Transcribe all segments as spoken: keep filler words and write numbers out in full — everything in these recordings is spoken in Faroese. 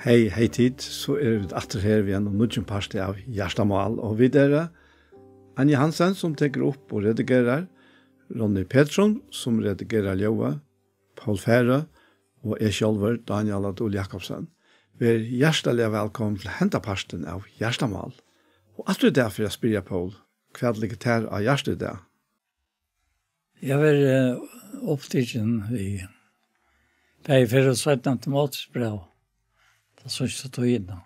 Hey, hey tit, so eru vit aftur her við einum nýggjum parti av Hjartamál, og vit eru Anja Hansen, sum tekur upp og redigerar, Ronny Petersson, sum redigerar ljóðið, Poul Færø og eg sjálvur, Dánjal á Dul Jakobsen. Ver hjartaliga vælkomin til henda partin av Hjartamál. Og aftur í dag fyri at spyrja Poul, hvat liggur tær á hjarta í dag? Eg havi verið, eh, upptikin við bæði fyrra og seinna Timoteusbræv, ta síðstu tíðina.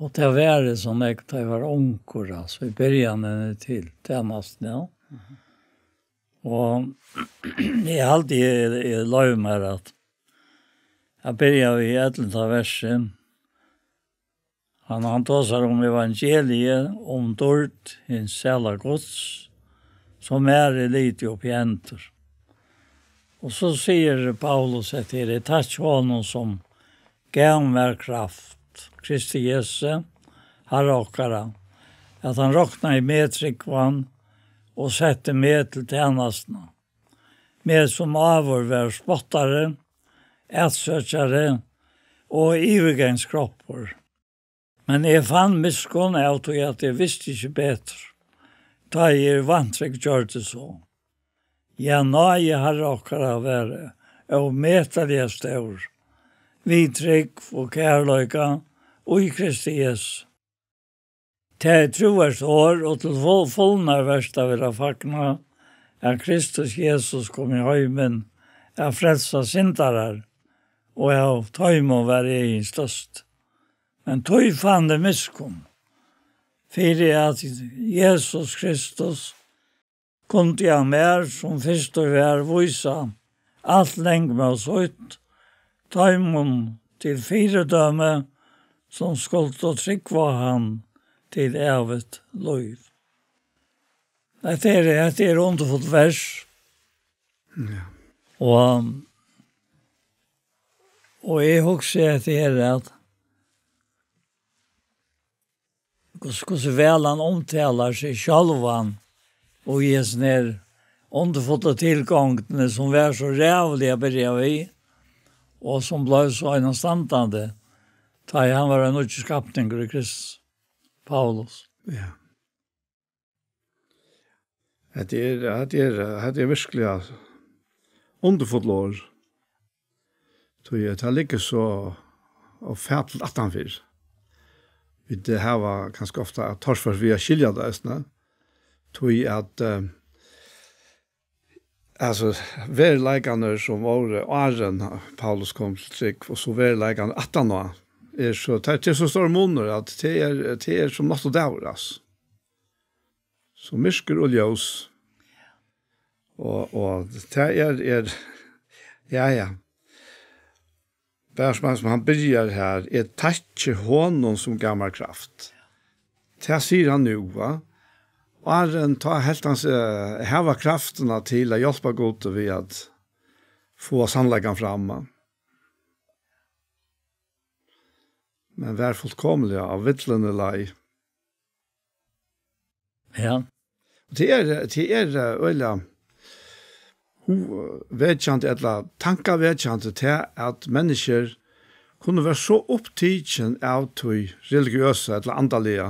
Og tað var so nógv, tá eg var ungur, altso, í byrjanini til tænastuna, ja. Og eg haldi, eg, eg loyvi mær at, at byrja við ellivta versi. Hann, hann tosar um evangeliið, um dýrd hins sæla Guds, sum mær er litið upp í hendur. Og so sigur Paulus hetta her: Eg takki honum, sum gav mær kraft, Kristi Jesu, Harra okkara, at hann roknaði meg trúgvan og setti meg til tænastuna, meg, sum áður var spottari, atsøkjari og yvirgangskroppur. Men eg fann miskunn av tí, at eg visti ikki betur, tá eg í vantrúgv gjørdi so. Ja, náði Harra okkara var ómetaliga stór, við trúgv og kærleika í Kristi Jesu. Tað er trúarsorð og til fu-, fulnar vert at vera fagnað, at Kristus Jesus kom í heimin at frelsa syndarar, og av teimum var eg hin størsti. Men tí fann eg miskunn, fyri at Jesus Kristus kundi hann mær, sum fyrstur var, vísa alt langmóð sítt, teimum til fyridømi, sum skuldu trúgva á hann til ævigt lív. Hetta er, hetta er undurfult vers. Ja. Og, og eg hugsi, at tað er at hvussu, hvussu væl hann umtalar seg sjálvan og í hesum her undurfullu tilgongdini, sum var so ræðulig at byrja við, og sum bleiv so einastandandi, tá ið hann var ein nýggjur skapningur í Kristus. Paulus. Ja. Hetta er, hetta er, hetta er virkliga undurfull orð. Tí at tað liggur so ófatiligt aftanfyri. Vit hava kanska ofta torført við at skilja tað eisini. Tí at, eh, altso, veruleikarnir sum vóru áðrenn Paulus kom til trúgv, og so veruleikarnir aftaná, er so, tað, tað er so stórur munur, at tað er, tað er sum nátt og dagur, altso. So myrkur og ljós. Og, og tað er, er, ja, ja. Bara sum, sum hann byrjar her: Eg takki honum, sum gav mær kraft. Tað sigur hann nú, va? Áðrenn tá helt hann seg hava kraftina til at hjálpa Gudi við at fáa sannleikan fram, va? Men var fullkomiliga á villini leið. Ja. Og tað er, tað er, eh, øgiliga hu-, vekjandi ella tankavekjandi tað, at menniskjur kunnu vera so upptikin av tí religiøsa ella andaliga,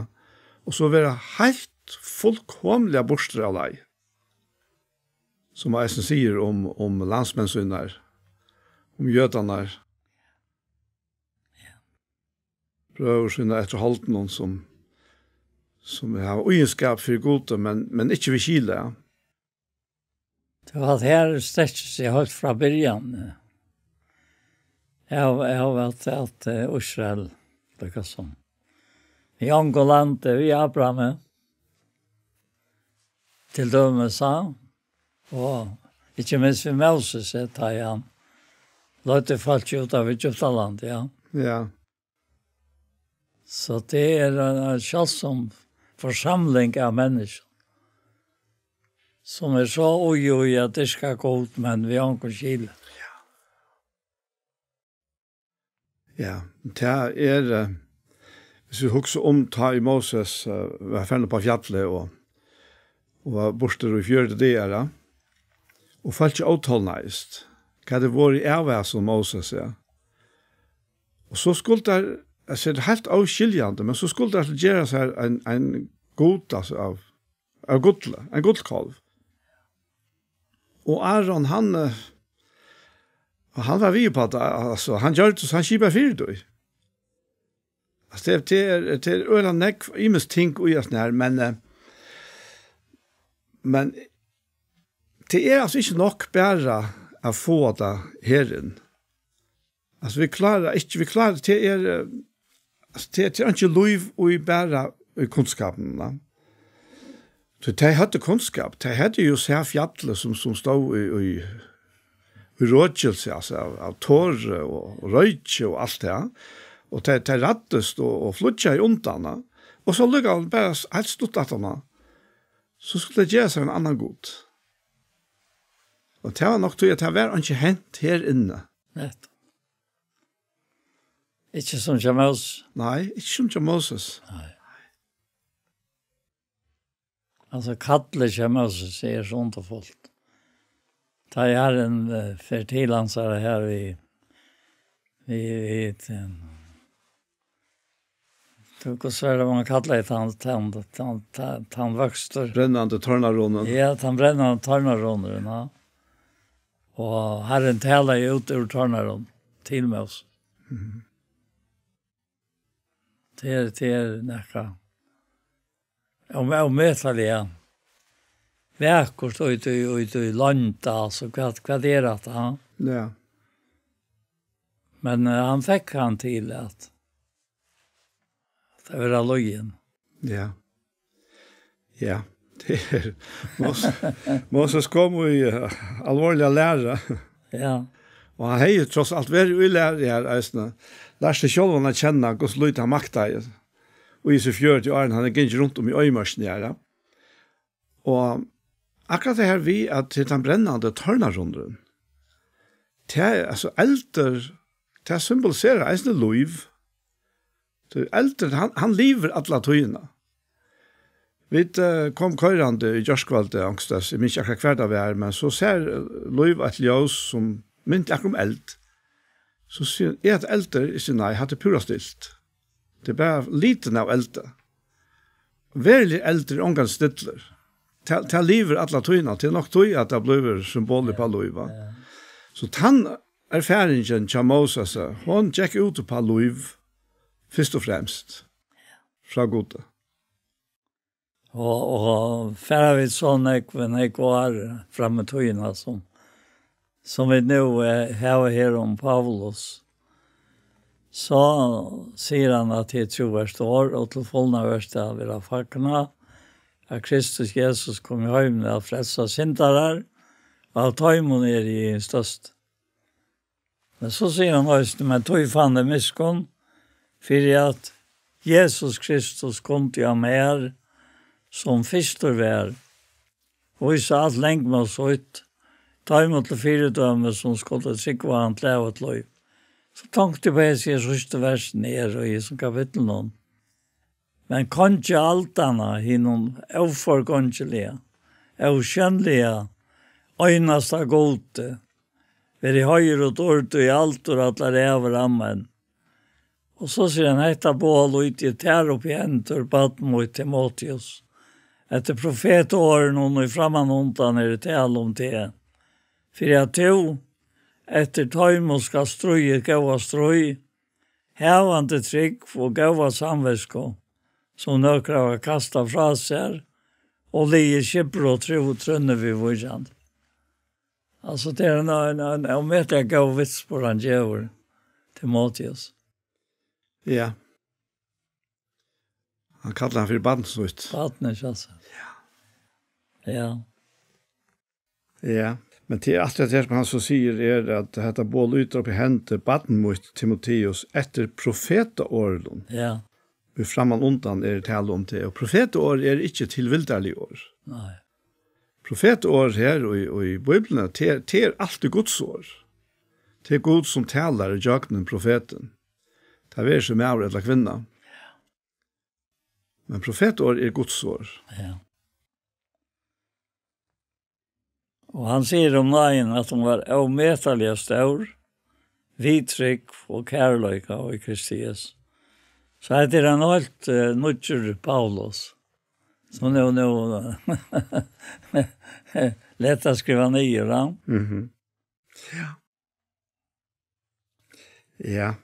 og so vera heilt fullkomiliga burtur av leið. Sum eisini sigur um, um landsmenn sínar, um jødarnar. Brøður sínar eftir holdinum, sum, sum hava íðinskap fyri Gudi, men, men ikki við skili. Tað var her stekkið seg heilt frá byrjan. Av, av at, at, eh, Ísrael, líka sum í ongum landi, við Abrahami, til dømis, ja, og ikki minst við Móses, eh, tá ið hann leiddi fólkið út av Egyptalandi, ja. Ja. So tað er ein, ein sjáldsom forsamling av menniskjum, sum er so í, í at dyrka Gud, men við ongum skili. Ja, tað er, eh, hvis vit hugsa um tá ið Móses, eh, var farin upp á fjallið og, og var burtur í fjøruti dagar, ja, og fólkið ótolnaðist. Hvat er vorðið av hasum Móses, ja? Og so skuldu teir, altso, tað er heilt óskiljandi, men so skuldu teir altso gera sær ein, ein gud, altso, av, av gulli, ein gullkálv. Og Aron, hann, eh, og hann var við uppá tað, altso, hann gjørdi, so hann skipaði fyri tí. Altso, tað, tað er, tað er øgiliga nógv ymisk ting í hesum her, men, eh, men tað er altso ikki nokk bara at fáa tað her inn. Altso, vit klára ikki, vit klára, tað er, eh, altso, tað, tað er ikki lív í bara í kunnskapinum, va? So tey høvdu kunnskap, tey høvdu jú sæð fjallið sum, sum stóð í, í, í røkilsi, altso, av, av tori og, og royki og alt tað. Og tey, tey ræddust og, og flýggjaðu undan, va? Og so líka bara s-, heilt stutt aftaná, so skuldu tey gera sær ein annan gud. Og tað var nokk tí, at tað var ikki hent her inni. Nettupp. Ikki sum hjá Moses. Nei, ikki sum hjá Moses. Nei. Altso, kallið hjá Moses er so undurfult. Tá ið Harrin, eh, fer til hansara her við, við, við, eh, tú, hvussu er tað, man kallar tað, tann, tann, tann, tann, tann vøkstur. Brennandi tornarunin. Ja, tann brennandi tornarunin, ja. Og Harrin talar jú út úr tornaruninum til Moses. Mhm. Tað er, tað er nakað. Om, ómetaliga vakurt og í, í, í, í longd, altso, hvat, hvat er hatta, ha? Ja. Men, eh, hann fekk hann til at, at vera løgin. Ja. Ja, tað er, Moses, Moses kom í, eh, alvorliga læru. Ja. Og hann hevði jú tross alt verið í læru her, eisini. Lært seg sjálvan at kenna, hvussu lítið hann maktaði. Og í hesi fjøruti árini, hann er gingin runt um í oyðimørkini her, ja. Og akkurát tað her við, at tað er tann brennandi tornarunin. Tað er, altso, eldur, tað symboliserar eisini lív. So eldurin, hann, hann livir alla tíðina. Vit, eh, kom koyrandi í gjárkvøldið, onkustaðni, eg minnist ikki akkurát hvar tað var, men so sær, eh, Lív eitt ljós sum minti akkurát um eld. So sigur hann: "Er hetta eldur?" Eg sigi: "Nei, hatta er púra stilt. Tað er bara liturin av eldi." Veruligur eldur er ongantíð stillur. Tað, tað livir alla tíðina. Tað er nokk tí, at tað blívur symbol uppá lív, va? Ja. So tann erfaringin hjá Moses, hon gekk út uppá lív, fyrst og fremst, frá Gudi. Og, og fara vit so nógv, nógv ár fram í tíðina, sum, sum vit nú, eh, hava her um Paulus, so sigur hann at tað er trúverst orð, og til fulnar verst at vera fagnað, at Kristus Jesus kom í heimin at frelsa syndarar, og av teimum eri eg hin størsti. Men so sigur hann eisini: "Men tí fann eg miskunn, fyri at Jesus Kristus kundi av mær, sum fyrstur var, vísa alt langmóð sítt, teimum til fyridømi, sum skuldu trúgva hann til ævigt lív." So tonkti eg á hesi her síðstu versini her í hesum kapitlinum. Men kongi aldanna, hinum óforgongiliga, ósjónliga, einasta Gudi, veri heiður og dýrd í aldur allar ævir. Amen. Og so sigur hann: "Hetta boð lýti eg tær upp í hendur, barn mítt Timoteus, eftir profetaorðunum, ið frammanundan eru talað um teg, fyri at tú eftir teimum skalt stríða góða stríð, havandi trúgv og góða samvitsku, sum nøkur hava kastað frá sær og ligið skipubrot trúnni viðvíkjandi." Altso, tað er ein, ein, ein ómetaliga góður vitnisburður, hann gevur Timoteus. Ja. Hann kallar hann fyri barn sítt. Barnið, altso. Ja. Ja. Men til alt hetta her, sum hann so sigur, er, at hetta boð lýtur upp í hendur, barn mítt Timoteus, eftir profetaorðum. Ja. Ið frammanundan er talað um teg. Og profetaorð er ikki tilvildarlig orð. Nei. Profetaorð her í, í Bíbliuni, tað er, tað er altíð Guds orð. Tað er Gud, sum talar ígjøgnum profetin. Tað veri seg maður ella kvinna. Men profetaorð er Guds orð. Ja. Og hann sigur um náðina, at hon var ómetaliga stór, við trúgv og kærleika í Kristi Jesu. So hetta er ein heilt, eh, nýggjur Paulus, sum nú, nú læt tað skriva niður, ja. Mhm. Ja. Ja.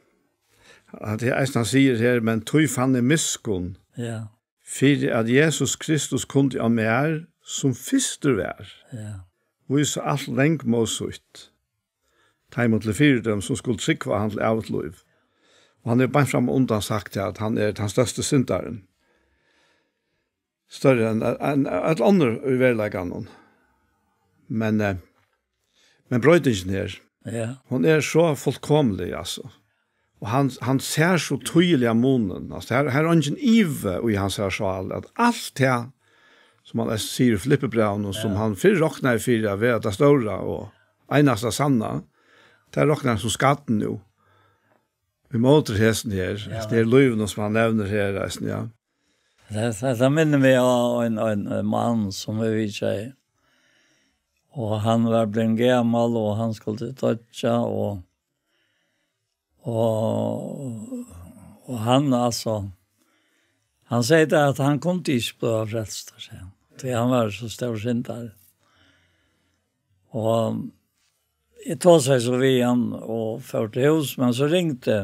At eg eisini sigur her, men tí fann eg miskunn. Ja. Fyri at Jesus Kristus kundi á mær, sum fyrstur var, ja, vísa alt langmóð sítt. Teimum til fyridømi, sum skulu trúgva á hann til ævigt lív. Og hann er beint fram undan sagt her, at hann er tann størsti syndarin. Størri enn, enn øll onnur í veruleikanum. Men, eh, men broytingin her, ja, hon er so fullkomlig, altso. Og hann, hann sær so týðiliga munin. Altso, her, her er eingin ivi í hansara sál, at alt tað, sum hann sigur í Filippibrævinum, sum, ja, hann fyrr roknaði fyri at vera tað stóra og einasta sanna, tað roknar hann sum skatt nú. Ímóti hesum her, ja, hesum her lívinum, sum hann nevnir her, eisini, ja. Tað, tað, tað minnir meg á ein, ein, ein mann, sum eg vitjaði. Og hann var blivin gamal, og hann skuldi doyggja, og, og, og hann, altso, hann segði tað, at hann kundi ikki bliva frelstur, segði hann, tí hann var so stórur syndari. Og eg tosaði so við hann og fór til hús, men so ringdi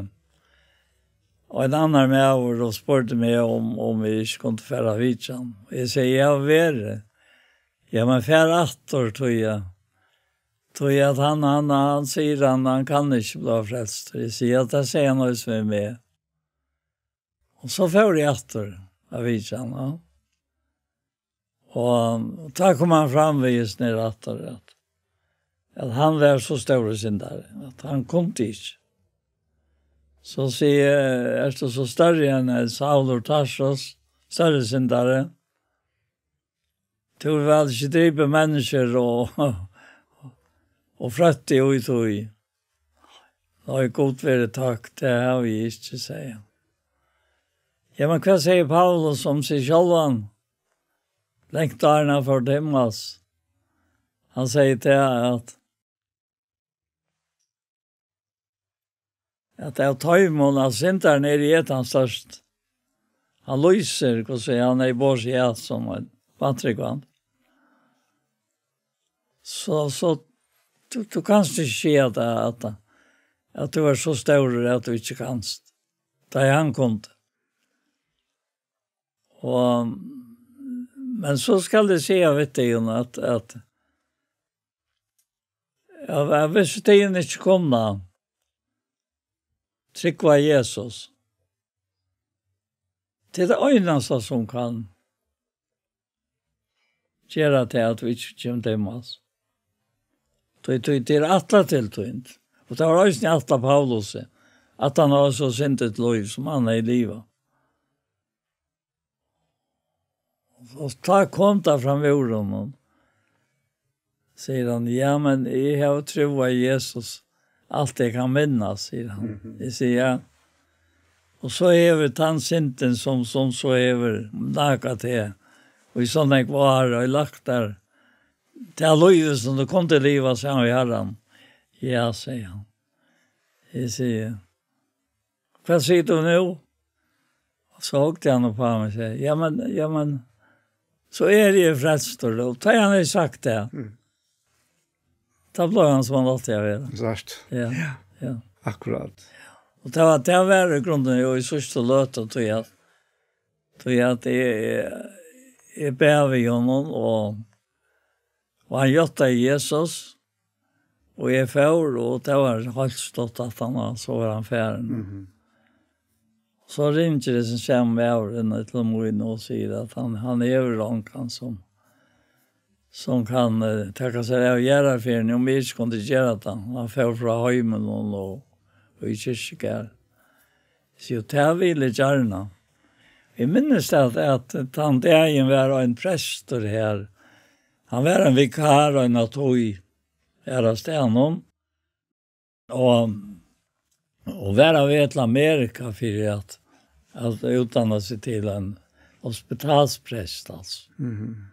ein annar maður og spurdi meg, um, um eg ikki kundi fara at vitja hann. Eg segði, "Ja, verið." "Ja, men far aftur, tí, tí at hann, hann, hann sigur, hann, hann kann ikki bliva frelstur." Eg sigi, "Ja, tað segði hann eisini við meg." Og so fór eg aftur at vitja hann, ja. Og tá kom hann fram við hesum her aftur, at, at hann var so stórur syndari, at hann kundi ikki. So sigi eg, "Ert tú so størri enn, eh, Saul úr Tarsus, størri syndari? Tú hevur væl ikki dripið menniskjur og, og frøtt teg í tí?" "Nei, Gud veri takk, tað havi eg ikki," segði hann. "Ja, men hvat segði Paulus um seg sjálvan? Langt áðrenn hann fór til himmals. Hann segði tað, at, at av teimum, at syndarin er í etan størst." Hann lýsir, hvussu hann er í borð, ja, sum ein vantrúgvandi. So, so, tú, tú kanst ikki siga at, at, at tú ert so stórur at tú ikki kanst. Tá ið hann kundi. Og, men so skal eg siga við tygum at, at, at, at hvis tygum ikki kunnu trúgva Jesus, tað er tað einasta sum kann gera tað, at tú ikki kemur til himmals. Tí, tí, tað er ætlað til tín. Og tað var eisini ætlað Paulusi, at hann hevði so syndigt lív, sum hann hevði livað. Og tá kom tað fram úr honum. Sigur hann, "Ja, men eg havi trúð á Jesus, alt eg kann minnast," sigur hann. Mhm. Eg sigi, "Ja." Og so hevur tann syndin, sum, sum so hevur nakað teg, og í so nógv ár, og lagt tær tað lívið, sum tú kundi liva saman við Harran. "Ja," segði hann. Eg sigi, "Hvat sigur tú nú?" Og so hugdi hann upp á meg og segði, "Ja, men, ja, men, so eri eg frelstur." Og tá hann hevði sagt tað, mm, tá bleiv hann sum hann átti at vera. Sært. Ja, ja, ja. Akkurát. Og tað var, tað var í grunden jú í síðstu løtu, tí at, tí at eg, eg, eg bað við honum, og, og hann játtaði Jesus, og eg fór, og tað var heilt stutt aftaná, so var hann farin. Mhm. So ringir hesin sami maðurin til mín og sigur, at hann, hann hevur ongan sum, sum kann, eh, taka sær av jarðarferðini, um eg ikki kundi gera tað. Hann fór frá heiminum og, og í kirkjugarð. So tað vil eg gjarna. Eg minnist at, at tann dagin var ein prestur her. Hann var ein vikar, ein av tí, her á staðnum. Og, og var á veg til Amerika fyri at, at útdanna seg til ein hospitalsprest, altso. Mhm.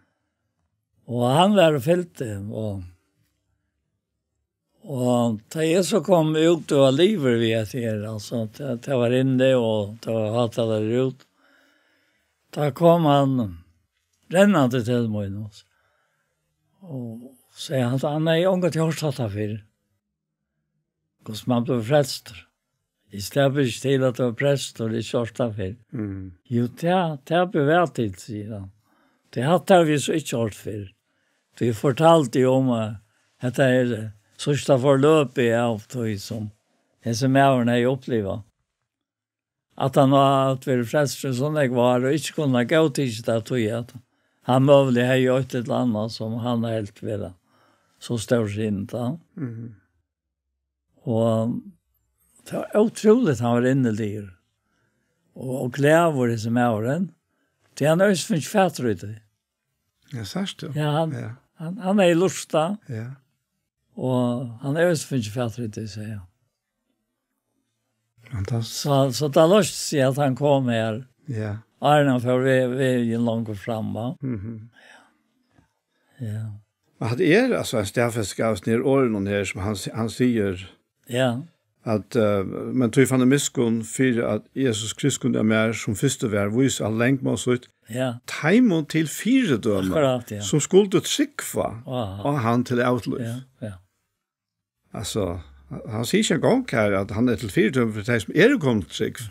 Og hann var og fylgdi, og, Og tá eg so kom út og var liðugur við hetta her, altso, tað, tað var inni, og tað var hátalar út, tá kom hann rennandi til mín, og, og segði, hann, hann hevði ongantíð hoyrt hatta fyrr. Hvussu man blívur frelstur. Eg sleppi ikki til at vera prestur, eg ikki hoyrt tað fyrr. Mm. Jú, tað, tað ber væl til, sigur hann. Tað hatta hava vit so ikki hoyrt fyrr. Tí eg fortaldi um, at hetta er, eh, síðsta forløpið av tí, sum hesin maðurin hevði upplivað. At hann hevði verið frelstur í so nógv ár og ikki kunnað góðtikið tað, tí at hann møguliga hevði eitt ella annað, sum hann helt vera so stór synd, tá. Mhm. Og tað var ótrúligt, hann var inniligur og, og glaður, hesin maðurin. Tí hann hevði fingið fatur í tí. Ja, sært tú. Ja, hann, ja, hann, hann hevði lurtað, ja, og hann hevði fingið fatur í tí, segði hann. Fantastiskt. So, so tað loysti seg, at hann kom her. Ja. Áðrenn hann fór ve-, vegin longur fram, va? Mhm. Ja. Men hatta er, altso, ein staðfesting av hesum her orðunum her, sum hann, hann sigur, ja, at, eh, men tí fann eg miskunn fyri, at Jesus Kristus kundi av mær, sum fyrstur var, vísa at langmóð sítt, ja, teimum til fyridømi, akkurát, ja, sum skuldu trúgva, aha, á hann til ævigt lív. Ja, ja. Altso, hann sigur ikki eingong her, at hann er til fyridømi fyri tey, sum eru komin til trúgv.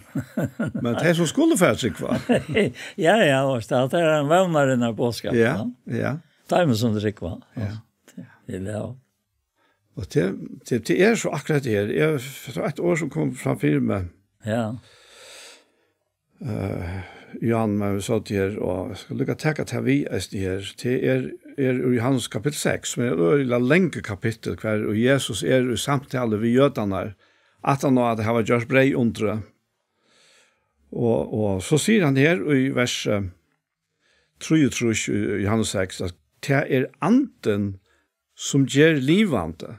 Men tey, sum skulu fara at trúgva. Ja, ja, og tað er ein vónarinnar boðskapur, ja, ja. Teimum, sum trúgva. Ja. Altso, ja. Og tað, tað, tað er so akkurát tað her. Eg, tað var eitt orð, sum kom fram fyri meg. Ja. Eh, Johan, men vit sótu her, og eg skal líka taka tað við eisini her. Tað er, er í Johannes kapittul seks, sum er eitt øgiliga langt kapittul, har Jesus er í samtalu við jødarnar, aftan á at hava gjørt breyðundrið. Og, og so sigur hann her í vers, eh, trýogtrýss í Johannes seks, at tað er andin, sum ger livandi.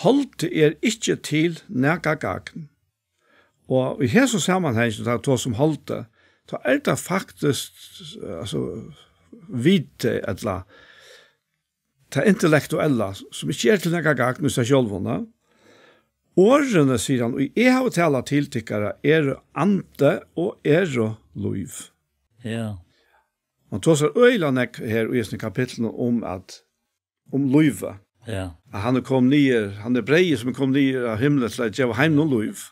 Holdið er ikki til nakað gagn. Og í hesum samanhangi, tá tað tosast um holdið, tá er tað faktiskt, altso, vitið, ella tað intellektuella, sum ikki er til nakað gagn í sær sjálvum, ne? Orðini, sigur hann, ið eg havi talað til tykkara, eru andi og eru lív. Ja. Hann tosar øgiliga nógv her í hesum kapitlinum um at, um lívið. Ja. At hann er komin niður, hann er breyðið, sum er komið niður av himli til at geva heiminum lív.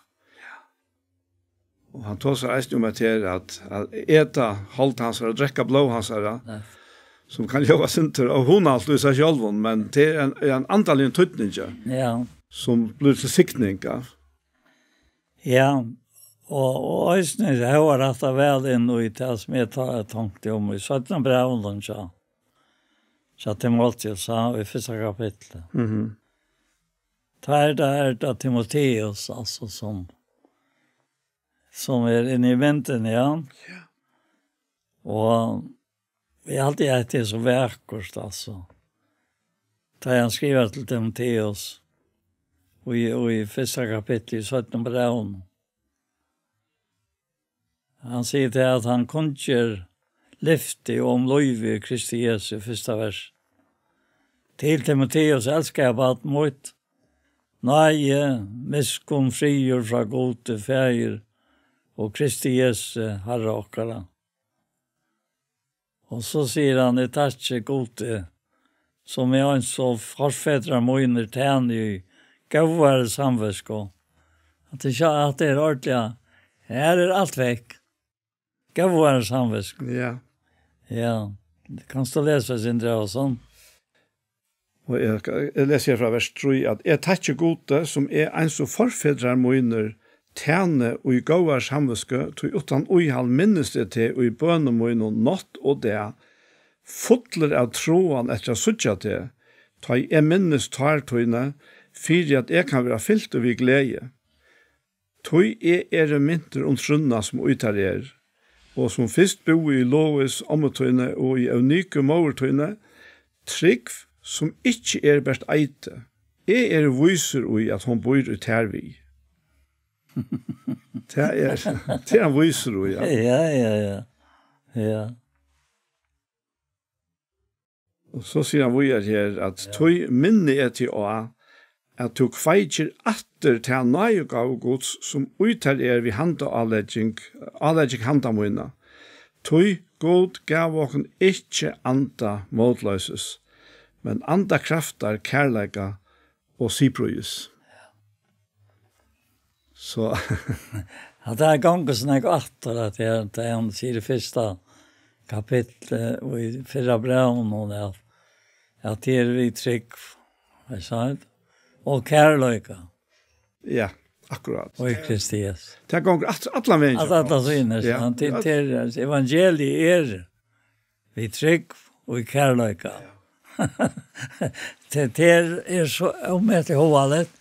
Og hann tosar eisini um at her at, at eta hold hansara, drekka blóð hansara, ja, sum kann ljóða sindur óhugnaligt í sær sjálvum, men tað er ein, er ein andaligum týdningi, ja, sum blívur til signing, ja. Ja, og, og eisini hóvar hatta væl inn í tað, sum eg ta-, tonkti um í seinna brævinum, ja. Hjá Timoteus, ja, í fyrsta kapitli. Mhm. Tá er tað, er tað Timoteus, altso, sum, sum er inni í myndini, ja. Ja. Og eg haldi, at tað er so vakurt, altso. Tá hann skrivar til Timoteus, og í, og í fyrsta kapitli í seinna brævinum. Hann sigur tað, at hann kunngjør lyfti um lívið í Kristi Jesu, fyrsta vers. Til Timoteus, elskaða barn mítt, náði, miskunn, friður frá Gudi, Faðir og Kristi Jesu, Harra okkara. Og so sigur hann, eg takki Gudi, sum eg eins og forfedrar mínir tæni í góðari samvitsku. At tað ikki, at tað er ordiliga, her er alt vekk. Góðari samvitsku. Ja. Ja. Kanst tú lesa, Sindri Óðinsson? Og eg, eg lesi her frá vers trý, at eg takki Gudi, sum eg eins og forfedrar mínir tæni í góðari samvitsku, tí uttan íhald minnist eg teg í bønum mínum nátt og dag, fullur av tráan eftir at síggja teg, tá ið eg minnist tár tíni, fyri at eg kann vera fyltur við gleði. Tí eg eri mintur um trúnna, sum í tær er, og sum fyrst búði í Lois, ommu tíni, og í Euniku, móður tíni, trúgv, sum ikki er bert eiti. Eg eri vísur í, at hon býr í tær við. Tað er, tað er hann vísur í, ja. Ja, ja, ja. Ja. Og so sigur hann víðari her, at, ja, tí minni eg teg á, at tú kveikir aftur ta náðigávu Guds, sum í tær er við handaálegging, álegging handa mína. Tí Gud gav okkum ikki anda mótloysis, men anda kraftar, kærleika og siðprýðis. So, Ja, tað er gongur snakk aftur, at tað er, tað er hann sigur í fyrsta kapitli og í fyrra brævinum, at, at tað er við trúgv, er sant? Og kærleika. Ja, akkurát. Og í Kristi Jesu. Tað gongur alt, allan vegin. At alla synir, ja, sant? Tað, tað er, evangeliet er við trúgv og í kærleika. Ja. Tað, tað er so ómetaliga hugaligt,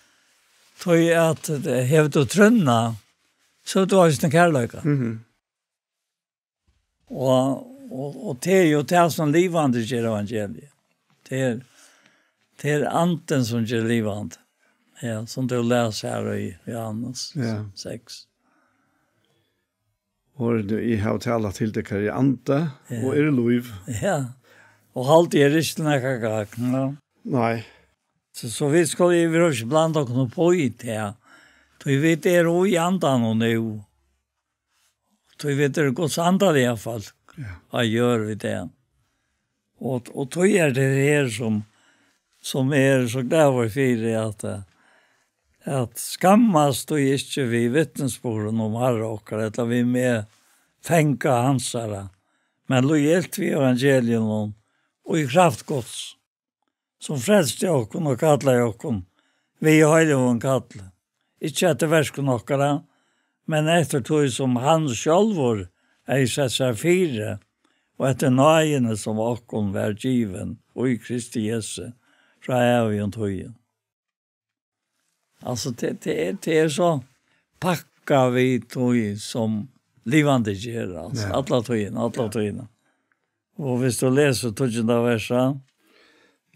tí at, eh, hevur tú trúnna, so hevur tú eisini kærleika. Mhm. Og, og, og tað er jú tað sum livandi ger evangeliið. Tað er, tað er andin sum ger livandi. Ja, sum tú lesur her í Johannes Ja. seks. Orðini, eg havi talað til tykkara í anda Ja. og er lív. Ja. Og haldi er ikki nakað gagn, ja. Nei. So, so vit skulu yvirhøvur ikki blanda okkum upp í tað. Tí vit eru í andanum nú. Tí vit eru Guds andaliga fólk. Ja. Á jørð við tað. Og, og tí er tað her sum, sum er so glaður fyri at, eh, at skammast tú ikki við vitnisburðin um Harra okkara, ella við meg, fanga hansara. Men líð ilt við evangelium og í kraft Guds, sum frelsti okkum og kallaði okkum við heiløgum kalli, ikki eftir verkum okkara, men eftir tí sum hann sjálvur hevði sett sær fyri, og eftir náðini sum okkum var givin í Kristi Jesu frá ævigum tíðum. Altso, tað, tað er, tað er so pakkað við tí sum livandi ger, altso, Ja. alla tíðina, alla Ja. tíðina. Og viss tú lesur tíggjunda versa,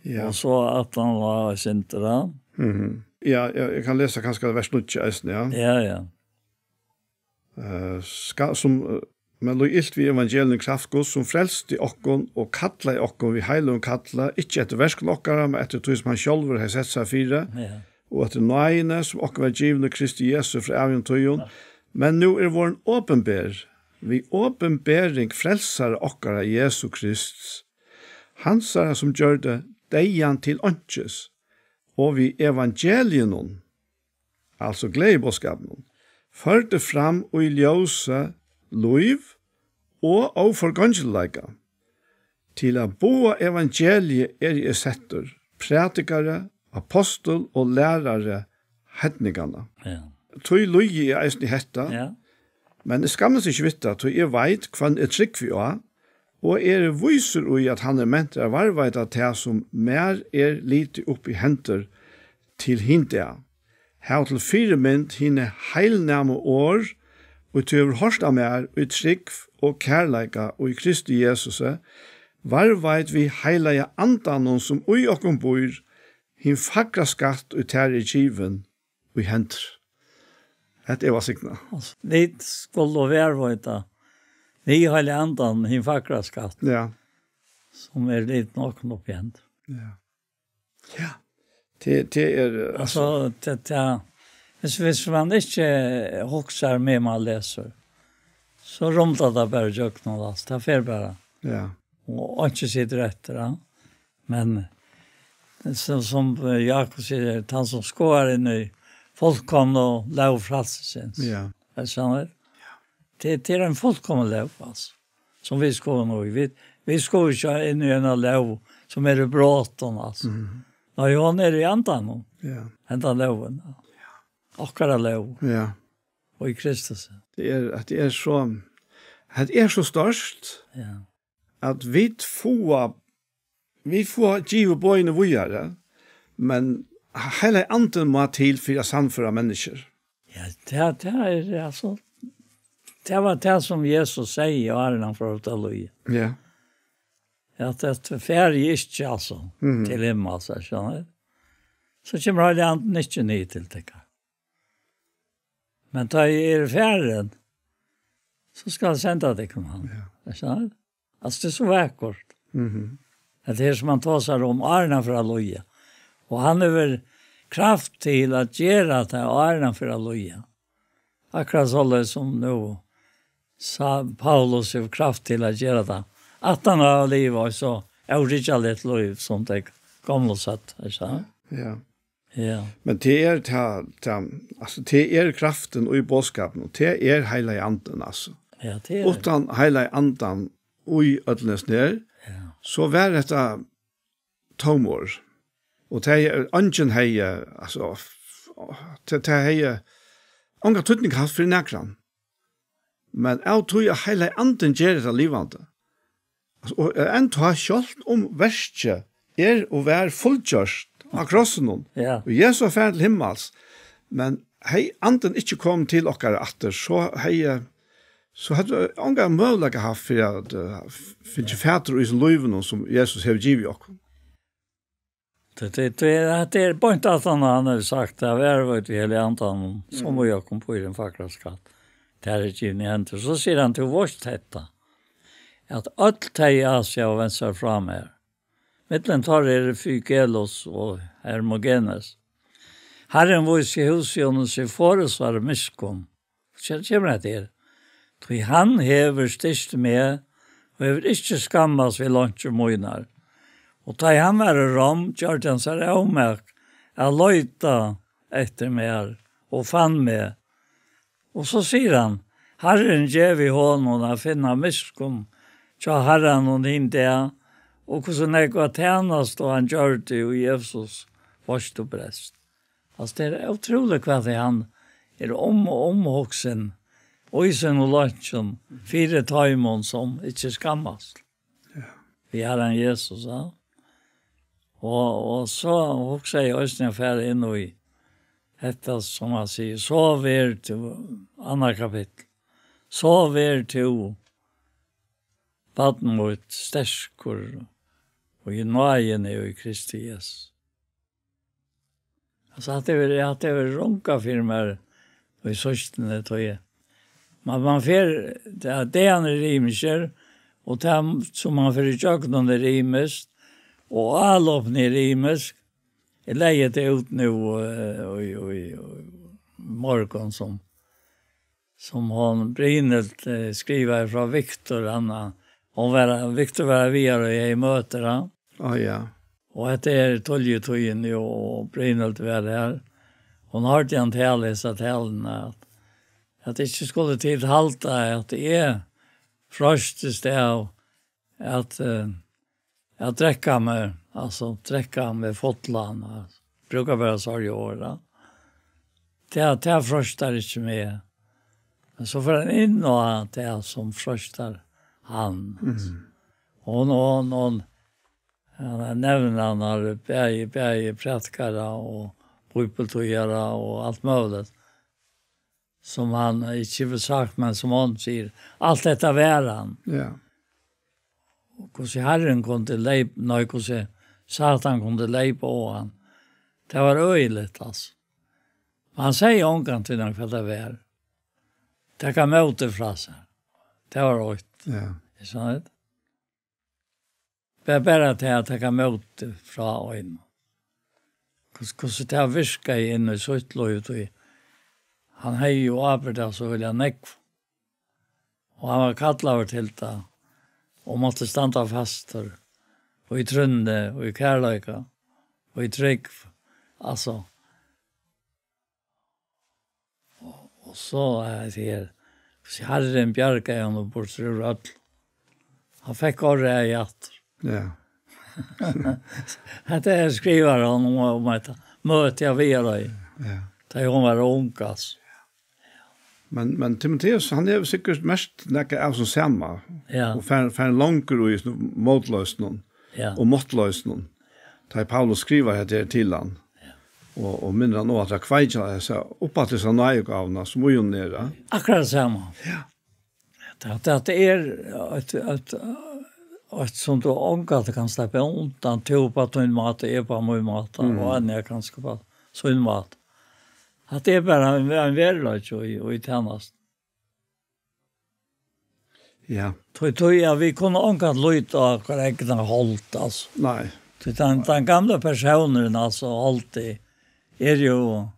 Ja. og so aftan á eitt sindur, ja. Mhm. Ja, eg, eg kann lesa kanska vers níggju eisini, ja. Ja, ja. Eh, skal, sum, eh, men líð ilt við evangelium kraft Guds, sum frelsti okkum og kallaði okkum við heiløgum kalli, ikki eftir verkum okkara, men eftir tí sum hann sjálvur hevði sett sær fyri, Ja. og eftir náðini, sum okkum var givin í Kristi Jesu frá ævigum tíðum, men nú er vorðin opinber við opinbering frelsara okkara Jesu Krists, hansara, sum gjørdi deyðan til einkis, og við evangeliinum, altso gleðiboðskapinum, førdi fram í ljósi lív og óforgongiligleika. Til at boða evangeliið eri eg settur, prædikari, apostul og lærari heidninganna. Ja. Tí líði eg eisini hetta, Ja. men eg skammist ikki við tað, tí eg veit, hvønn eg trúgvi á, og eg eri vísur í, at hann er mentur at varðveita tað, sum mær er litið upp í hendur til hin dag. Hav til fyrimynd hini heilnæmu orð, ið tú hevur hoyrt av mær í trúgv og kærleika í Kristi Jesusi, varðveit við heilaga Andanum, sum í okkum býr, hin fagra skatt, ið tær er givin í hendur. Hetta er væl signað. Altso, vit skulu varðveita við heilaga Andanum hin fagra skatt, Ja. sum er litin okkum upp í hendur. Ja. Ja. Tað, tað er, eh, Altso, tað, tað, viss, viss man ikki hugsar meðan man lesur, so rumlar tað bara ígjøgnum, altso, tað fer bara. Ja. Og einki situr eftir, ja. Men sum, sum, eh, Jakob sigur, tann sum skoðar inn í fullkomnu lóg frelsisins. Ja. Er tað sannheit? Ja. Tað, tað er ein fullkomin lóg, altso, sum vit skoða nú í. Vit, vit skoða ikki inn í eina lóg sum er í brotum, altso. Mhm. Nei, hon er í Andanum, Ja. henda lógin, ja. Okkara lóg. Ja. Og í Kristus. Tað er, at tað er so, at tað er so stórt, Ja. at vit fáa, vit fáa givið boðini víðari, men heilagi Andin má til fyri at sannføra menniskjur. Ja, tað, tað er, altso, tað var tað sum Jesus segði, áðrenn hann fór út at líða. Ja. At, at fari eg ikki, altso, Mhm. til himmals, skilur tú. So kemur heilagi Andin ikki niður til tykkara. Men tá eg eri farin, so skal eg senda tykkum hann. Ja. Skilur tú? Altso, tað er so vakurt. Mhm. At tað er sum hann tosar um áðrenn hann fer at líða. Og hann hevur kraft til at gera tað, áðrenn hann fer at líða. Akkurát soleiðis sum nú, sa Paulus, hevur kraft til at gera tað. At hann hevur livað eitt so órikjaligt lív, sum tey gomlu søgdu, ikki sant? Ja. Ja. Men tað er ta, ta, altso, tað er kraftin í boðskapinum, og tað er Heilagi Andin, altso. Ja, tað er. Uttan Heilaga Andan í øllum hesum her, ja, so var hetta tómorð. Og tað er, eingin hevði, altso, f-, tað, tað hevði ongan týdning havt fyri nakran. Men av tí at Heilagi Andin ger hetta livandi. Altso, og enntá sjálvt um verkið er og var fullgjørt á krossinum, ja, og Jesus er farin til himmals, men hevði Andin ikki komið til okkara aftur, so hevði, so høvdu vit ongan møguleika havt fyri at, eh, fingið fatur í hesum lívinum, sum Jesus hevur givið okkum. Tað, tað, tað er, tað er beint at hann, hann hevur sagt, at vit vita, Heilagi Andan, sum í okkum býr ein fagra skatt. Tað er givið í hendur. So sigur hann, tú veitst hetta, at øll tey í Asia hava vent sær frá mær. Millum teirra eru Figelos og Hermogenes. Harrin vísir húsið Onesiforusar miskunn. So kemur hetta her. Tí hann hevur styrkt meg og hevur ikki skammast við leinkjur mínar. Og tá ið hann var í Rom, gjørdi hann sær ómak at leita eftir mær og fann meg. Og so sigur hann, Harrin gevi honum at finna miskunn hjá Harranum hin dag, og hvussu nógva tænastu hann gjørdi í Efesus veitst tú best. Altso, tað er ótrúligt, hvat ið hann er um og umhugsin og í sínum leinkjum fyri teimum, sum ikki skammast. Ja. Við Harran Jesus, ja. Og, og so hugsaði eg eisini at fara inn í hetta, sum hann sigur, so ver tú, annað kapittul, so ver tú, barn mítt, sterkur og í náðini í Kristi Jesus. Altso, hatta hevur, hatta hevur runkað fyri mær í síðstuni, tá eg, man, man fer, tað, dagarnir eru ymiskir, og tað, sum man fer ígjøgnum, er ymiskt, og álopini eru ymisk. Eg legði tað út nú, eh, í, í, í morgun, sum, sum hon, Brynhild, eh, skrivaði frá Viktor, hann, eh, hon var, Viktor var við har, og eg hevði møtir, ja. Á, ja. Og hetta er tíðligu tíðin, og Brynhild var har. Hon hoyrdi hann tala hesa taluna, at, at ikki skulu tit halda, at eg freistist av at, eh, at drekka meg, altso, drekka meg fullan, altso, brúkar bara sorg og orð, ja. Tað, tað freistar ikki meg. Men so fer hann inn á tað sum freistar hann. Mhm. Og hon, hon, hon, hann nevnir hann har bæði, bæði prædikara og bíbeltýðara og alt møguligt. Sum hann ikki hevur sagt, men sum hon sigur, alt hetta var hann. Ja. Og hvussu Harrin kundi leyp-, nei, hvussu Satan kundi leypa á hann. Tað var øgiligt, altso. Men hann segði ongantíð, hvat tað var. Taka mótið frá sær. Tað var eitt. Ja. Er sant? Bara, bara tað at taka mótið frá einum. Hvus-, hvussu tað virkaði inn í sítt lív, tí hann hevði jú ábyrgd av so øgiliga nógv. Og hann var kallaður til tað, og mátti standa fastur, og í trúnni, og í kærleika, og í trúgv. Altso, og, og so er tað her, so Harrin bjargaði honum burtur úr øllum. Hann fekk orðið aftur. Ja. Hetta her skrivar hann um, um eitt møti á Viðareiði. Ja. Tá hon var ung, altso. Men, men Timoteus, hann hevur sikkurt merkt nakað av sum sama. Ja. Og fer, fer longur í sínum mótloysnum, ja, og máttloysnum. Tá Paulus skrivar hetta her til hann. Ja. Og, og minnir hann á at kveikja hesa, upp á hesa náðigávuna sum í honum er, ja. Akkurát sama. Ja. Tað, tað er eitt, eitt, eitt sum tú ongantíð kanst sleppa undan, tú upp á tín máta, eg upp á mín máta, mm, og Anja kanska upp á sín máta. At tað er bara ein, ein veruleiki í, í tænast. Ja. Tí, tí, ja, vit kunnu ongantíð líta á okkara egna hold, altso. Nei. Tí tann, tann gamli persónurin, altso, holdi, er jo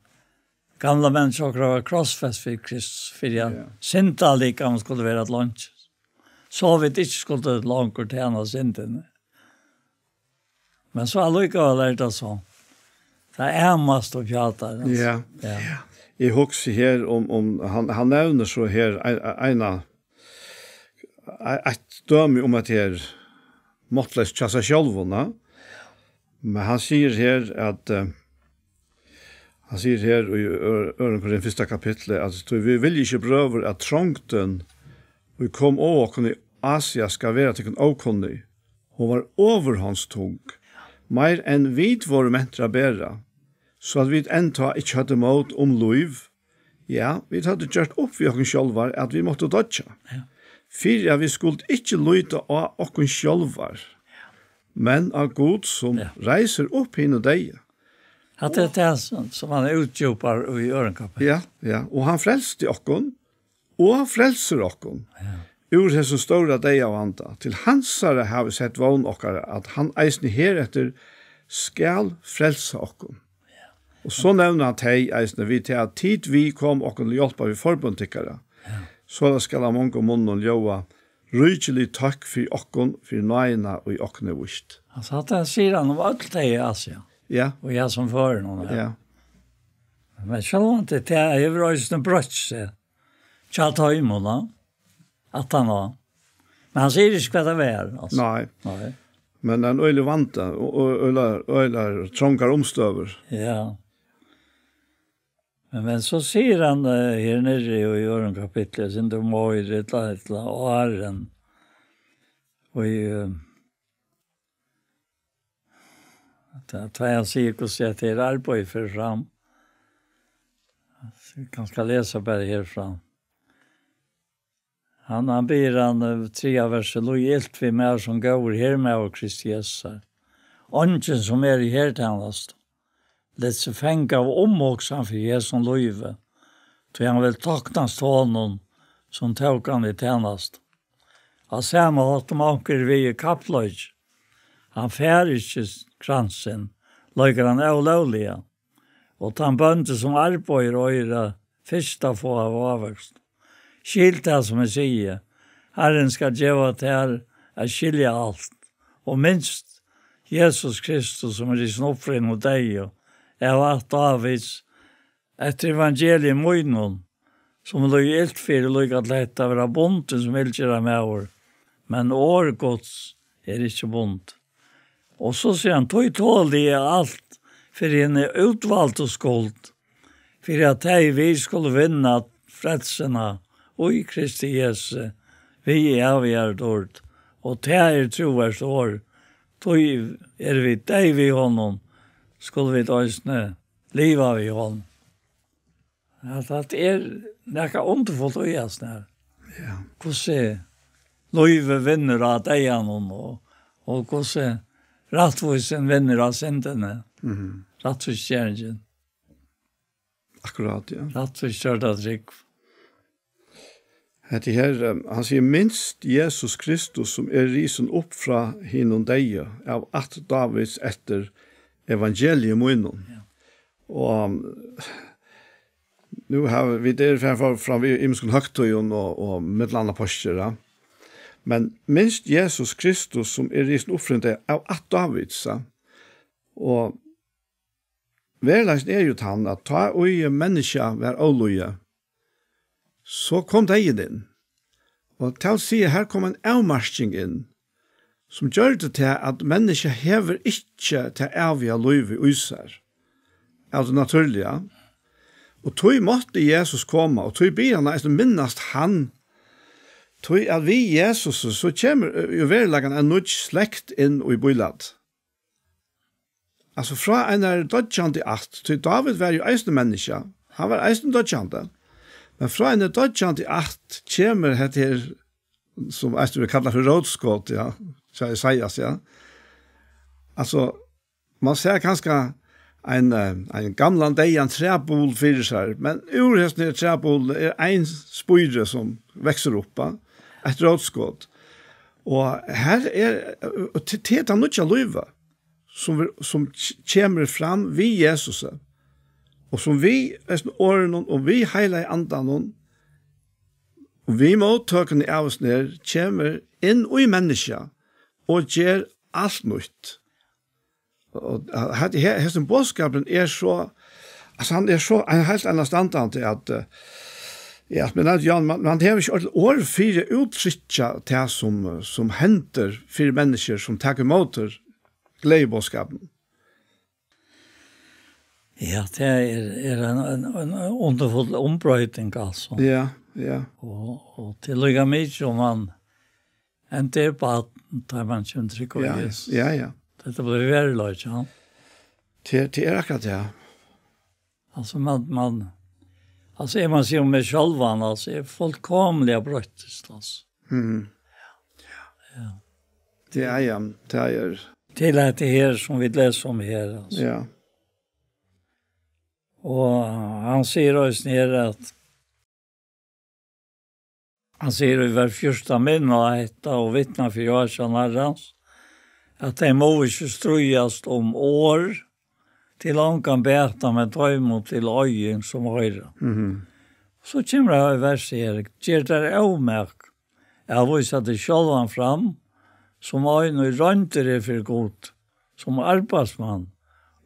gamla menn okkara var krossfest fyri Kristus, fyri at Ja. syndalikamið skuldi vera til longis. So vit ikki skuldu longur tæna syndini. Men so allíkavæl er tað so. Tað er mest og pjatar, altso. Ja. Ja. Ja. Eg hugsi her um, um hann, hann nevnir so her ein, eina, ei-, eitt dømi um at her máttloyst hjá sær sjálvum, ja. Men hann sigur her at, eh, hann sigur her í ør-, øðrum Korint fyrsta kapitli, at: "Tí vit vilja ikki, brøður, at trongdin, ið kom á okkum í Asia, skal vera tykkum ókunnig. Hon var ovurhondstung, meir enn vit vóru mentir at bera, so at vit enntá ikki høvdu mót um lív. Ja, vit høvdu gjørt upp við okkum sjálvar, at vit máttu doyggja. Ja. Fyri at vit skuldu ikki líta á okkum sjálvar, men á Gud, sum Ja. reisir upp hina deyðu." Hatta er tað, sum, sum hann útdjúpar í øðrum kapitli. Ja, ja. Og hann frelsti okkum, og frelsir okkum Ja. úr hesum stóra deyðavanda. Til hansara hava vit sett vón okkara, at hann eisini hereftir skal frelsa okkum. Ja. Og so nevnir hann tey eisini við tað, at tit við kom okkum til hjálpar við forbøn tykkara, Ja. soleiðis skal av mongum munnum ljóða ríkilig tøkk fyri okkum, fyri náðina, ið okkum er víst. Altso, hatta sigur hann um øll tey í Asia. Ja. Og ja, sum førir hana. Ja. Men sjálvandi, tað hevur eisini broytt seg. Hjá teimum, da. At hann var. Men hann sigur ikki, hvat tað var, altso. Nei. Nei. Men ein øgiligur vandi, og, og øgiligar, øgiligar trongar umstøður. Ja. Men, men so sigur hann, eh, her niðri í, í øðrum kapitli, sum tú má í ella, ella áðrenn. Og í, eh, tað, tað hann sigur, hvussu at her arbeiði fer fram. So eg kanska lesa bara herfrá. Hann, hann biður hann, eh, triðja versi: "Líð ilt við mær sum góður hermaður Kristi Jesu. Eingin, sum er í hertænastu, lat seg fanga av umhugsan fyri hesum lívi, tí hann vil toknast honum, sum tók hann í tænastu. Á sama hátt, um onkur er við í kappleiki, hann fær ikki kransin, leikar hann ólógliga. Og tann bóndi, sum arbeiðir, eigur fyrst at fáa av ávøkst. Skil tað, sum eg sigi. Harrin skal geva tær at skilja alt. Og minst Jesus Kristus, sum er risin upp frá hinum deyðu, av ætt Dávids, eftir evangelium mínum, sum líði ilt fyri líka til hetta, at vera bundin sum illgerðarmaður, men orð Guds er ikki bundið." Og so sigur hann: "Tí toli eg alt fyri hini útvaldu skuld, fyri at tey við skulu vinna frelsuna í Kristi Jesu, við ævigari dýrd. Og tað er trúvert orð, tí eru vit deyð við honum, skulu vit eisini liva við honum." At, at er nakað undurfult í hasum her. Ja. Hvussu lívið vinnur á deyðanum og, og hvussu rættvísin vinnur á syndini. Mhm. Rættvísgeringin. Akkurát, ja. Rættvísgjørda trúgv. Hetta her, eh, hann sigur: "Minst Jesus Kristus, sum er risin upp frá hinum deyðu, av ætt Dávids eftir evangelium mínum." Ja. Og, um, nú hava vit, vit eru farin fram, fram við ymiskum høgtíðum og, og millum annað páskir, ja. Men minst Jesus Kristus, sum er risin upp frá hinum deyðu, av ætt Dávids, ja. Og veruleikin er jú tann, at tá ið menniskja var ólíðið, so kom deyðin inn. Og tað vil siga, her kom ein avmarking inn, sum gjørdi tað, at menniskja hevur ikki tað æviga lívið í sær, av tí natúrliga. Og tí mátti Jesus koma, og tí biður hann eisini minnast hann, tí at við Jesus, so kemur, eh, í veruleikan ein nýggj slekt inn í bílætið. Altso, frá einari doyggjandi ætt, tí Dávid var jú eisini menniskja, hann var eisini doyggjandi. Men frá einari doyggjandi ætt kemur hetta her, sum eisini verður kallað fyri rótskot, ja, hjá Esaias, ja. Altso, man sær kanska ein, eh, ein gamlan deyðan træbul fyri sær, men úr hesum her træbuli er ein spíri sum veksur upp, ja, eitt rótskot. Og her er, og til, til tað nýggja lívið, sum, sum k-, kemur fram við Jesusi. Og sum við hesum orðunum og við heilaga andanum, og við móttøkuni av hesum her, kemur inn í menniskja og ger alt nýtt. Og he-, he-, hesin boðskapurin er so, altso, hann er so, hann er heilt einastandandi at, eh, ja, men at, ja, man, man hevur ikki øll orð fyri at úttrykkja tað sum, sum hendir fyri menniskjur sum taka ímóti gleðiboðskapinum. Ja, tað er, er ein, ein, ein undurfull umbroyting, altso. Ja, ja. Og, og til líka mikið um man enn tað er barn, tá man kemur til trúgv á Ja, Jesus. Ja, ja. Tað blívur veruleiki, ja. Tað, tað er akkurát tað. Altso, man, man, altso, eg má siga um meg sjálvan, altso, eg er fullkomiliga broyttist, altso. Mhm. Ja. Ja, ja, tað er Til at tað her, sum vit lesa um her, altso. Ja. Og hann sigur eisini her at, hann sigur í vers fjúrtan: "Minn á hetta og vitna fyri ásjón Harrans, at tey mugu ikki stríðast um orð til ongan bata, men teimum til oyðing sum hoyra." Mhm. So kemur tað í vers her: "Ger tær ómak at vísa teg sjálvan fram sum ein, ið royndur er fyri Gud, sum arbeiðsmann,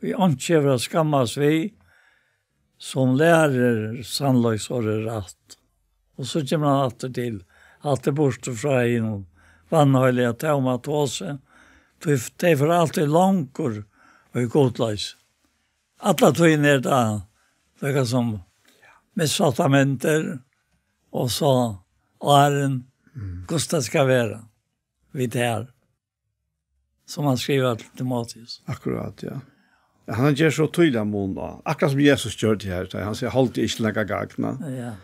ið einki hevur at skammast við, sum lærir sannleiksorðið rætt." Og so kemur hann aftur til, alt er burtur frá hinum vanheilaga tóma tosi, tí tey fara altíð longur í gudloysi. Alla tíðina er tað, tað er sum misfalta myndir, og so áðrenn, Mm. hvussu tað skal vera við tær, sum hann skrivar til Timoteus. Akkurát, ja. Ja, hann ger so týðiligan mun á. Akkurát sum Jesus gjørdi her, tá hann sigur: "Hold teg ikki til nakað gagn." Ja.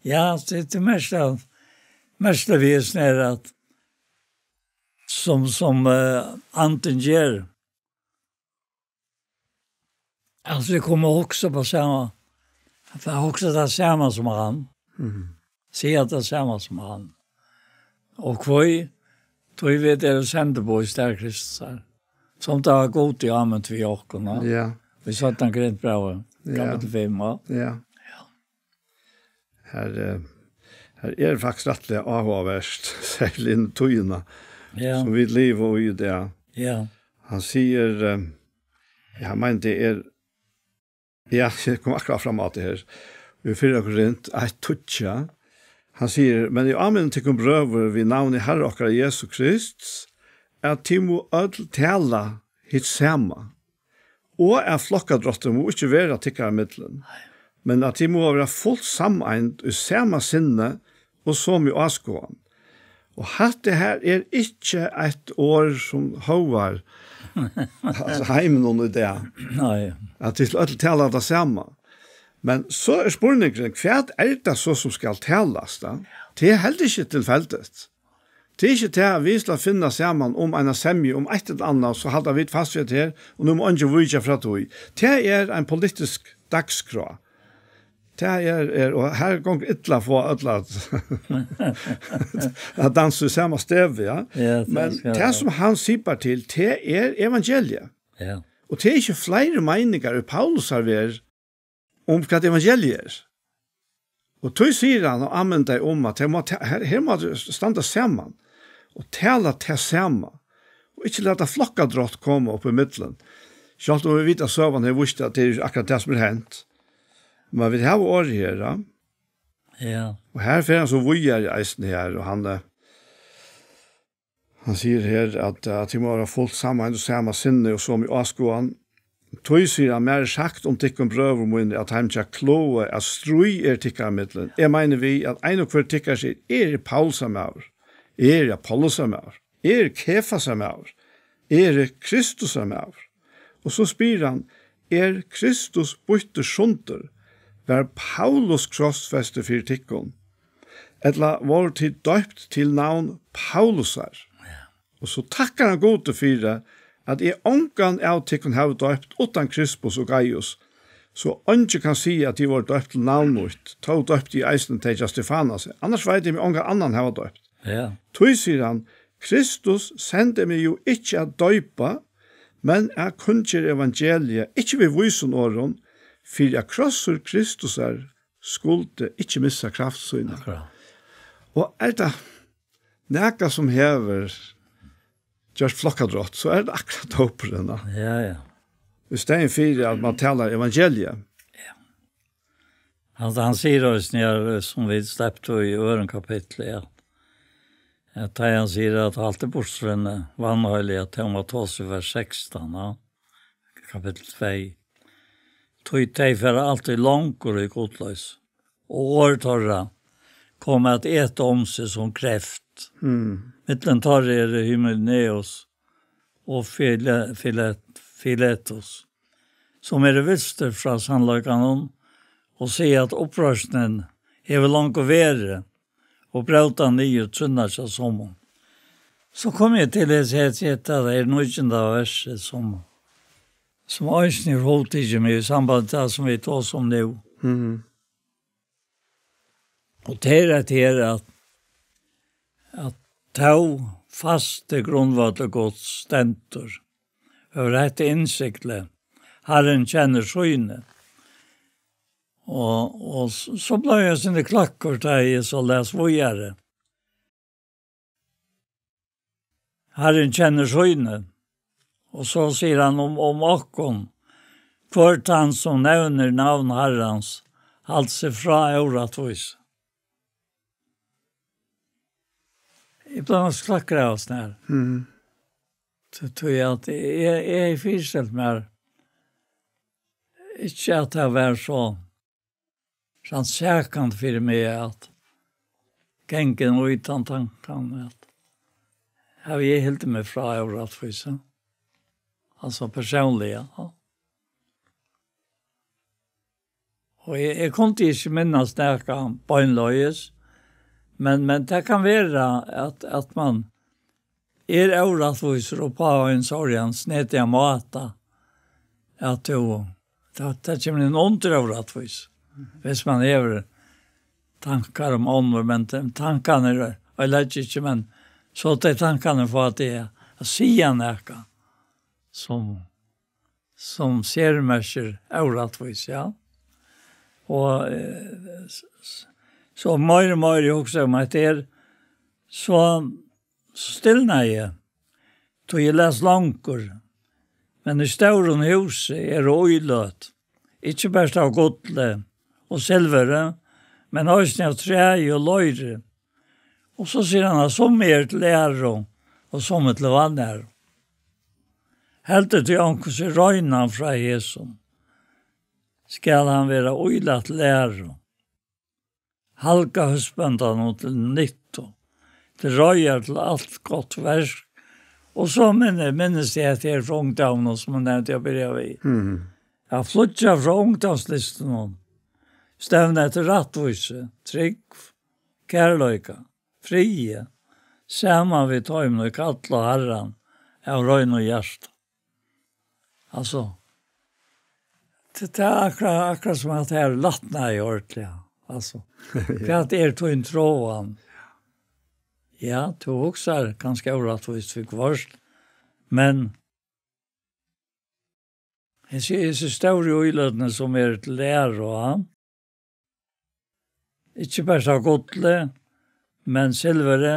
Ja, tað, tað mesta, mesta vesen er at sum, sum, eh, andin ger. Altso, vit koma at hugsa upp á sama, at hugsa tað sama sum hann. Mhm. Siga tað sama sum hann. Og hví? Tí vit eru sendiboð í stað Kristusar. Sum tað var Gud í ámynd við okkum, ja. Ja. Í seinna Korintbrævi, Ja. kapittul fimm, ja. Ja. Her, eh, her er faktiskt rættiliga áhugavert, serliga inn í tíðina, Ja. sum vit liva í í dag. Ja. Hann sigur, eh, ja, hann meinar, tað er, ja, eg kom akkurát fram á tað her. Í fyrra Korint eitt tíggju, hann sigur: "Men eg áminni tykkum, brøður, við navni Harra okkara Jesu Krists, at tit mugu øll tala hitt sama." Og at flokkadráttur má ikki vera tykkara millum, men at tit mugu vera fult sameind í sama sinni og somu áskoðan. Og hatta her er ikki eitt orð sum hóvar, altso, heiminum í dag. Nei. At tit øll tala tað sama. Men so er spurningurin, hvat er tað so sum skal talast, da? Tað er heldur ikki tilfeldigt. Tað er ikki tað, at vit skulu finna saman um eina semju um eitt ella annað, so halda vit fast við hetta her, og nú má eingin víkja frá tí. Tað er ein politisk dagskrá. Tað er, er, og her gongur illa at fáa øll at, at dansa í sama stevi, ja. Ja, tað Men skal tað, ja. sum hann sipar til, tað er evangeliið. Ja. Og tað er ikki fleiri meiningar í Paulusar verð um hvat evangeliið er. Og tí sigur hann og áminnar um, at her má ta-, her, her má standa saman og tala tað sama, og ikki lata flokkadrátt koma upp í millum. Sjálvt um vit vita, at søgan hevur víst, at tað er akkurát tað sum er hent. Men vit hava orðið her, ja. Ja. Og her fer hann so víðari eisini her, og hann, eh, Hann sigur her, at, at tit mugu vera fult sameind og sama sinni og somu áskoðan. Tí, sigur hann, mær er sagt um tykkum, brøður mínir, at teimum hjá Kloe, at stríð er tykkara millum. Eg meini við, at ein og hvør tykkara sigur: "Eg eri Paulusar maður, eg eri Apollusar maður, eg eri Kefasar maður, eg eri Kristusar maður." Og so spyr hann: "Er Kristus býttur sundur? Var Paulus krossfestur fyri tykkum? Ella vóru tit doypt til navn Paulusar?" Ja. Og so takkar hann Gudi fyri, at eg ongan av tykkum havi doypt uttan Krispus og Gaius, so eingin kann siga, at tit vóru doypt til navn mítt, tó doypti eg eisini tey hjá Stefanasi, annars veit eg meg ongan annan hava doypt. Ja. Tí, sigur hann, Kristus sendi meg jú ikki at doypa, men at kunngera evangeliið, ikki við vísum orðum, fyri at krossur Kristusar skuldi ikki missa kraft sína. Akkurát. Og er tað nakað sum hevur gjørt flokkadrátt, so er tað akkurát dópurin, ja. Ja, ja. Í staðin fyri at man talar evangeliið. Ja. Hann, hann sigur eisini her, sum vit sleptu í øðrum kapitli, ja. At tá hann sigur at alt er burtur frá henni vanheilaga, at hon var tosað í vers sekstan, ja. Kapittel tvey. Tí tey fara altíð longur í gudloysi, og orð teirra koma at eta um seg sum kreft. Mm. Millum teirra eru Hymenaeus og File-, Filet-, Filetus, sum eru vilstir frá sannleikanum og siga, at uppreisnin hevur longu verið, og bróta niður trúnna hjá summum. So kom eg til hesi, hesi, hetta er nítjanda versið, sum, sum eisini er hugtikið meg í samband við tað, sum vit tosa um nú. Mhm. Og tað er at her at, at tó fasti grundvøllur Guds stendur, og hetta innsigli, Harrin kennir síni. Og, og s-, so bleiv eg sindur kløkkur, tá eg so las víðari. Harrin kennir síni. Og so sigur hann um, um okkum: Hvør tann sum nevnir navn Harrans, haldi seg frá órættvísi. Eg bleiv nokk kløkkur av hasum her. Mhm. Tí, tí at eg, eg hevði fyristelt mær, ikki at tað var so rannsakandi fyri meg at ganga í tann tankan, at havi eg hildið meg frá órættvísi, altso persónliga, ja. Og eg, eg kundi ikki minnast nakað beinleiðis, men, men tað kann vera at, at man er órættvísur og á ein sovorðnan snedigan máta, at tú, tað, tað kemur inn undir órættvísi. Hvis man hevur tankar um onnur, men tankarnir, eg leggi ikki, men so tey tankarnir fáa teg at siga nakað sum, sum sermerkir órættvísi, ja. Og, eh, s-, s-, so meir og meir eg hugsi um hetta her, so stilnaði eg, tí eg las longur. Men í stórum húsi eru íløt, ikki bert av gulli og silvuri, men eisini av træi og leiri. Og so sigur hann, at summi eru til æru og summi til vanæru. Heldur tí onkur seg reinan frá hesum, skal hann vera ílat til æru, halga húsbóndanum til nyttu, til reiðar til alt gott verk. Og so minni-, minnist eg, at tað er frá ungdóminum, sum eg nevndi at byrja við. Mhm. At flýggja frá ungdómslystunum, stevna eftir rættvísi, trúgv, kærleika, friði, saman við teimum, ið kalla á Harran av reinum hjarta. Altso, tað, tað er akkurát, akkurát sum at tað lætnaði ordiliga. Altso, ja. Hvat er tín tráan? Ja, tú hugsar kanska órættvíst viðhvørt, men hesi, hesi stóru íløtini, sum eru til æru, ja. Ikki bert av gulli, men silvuri,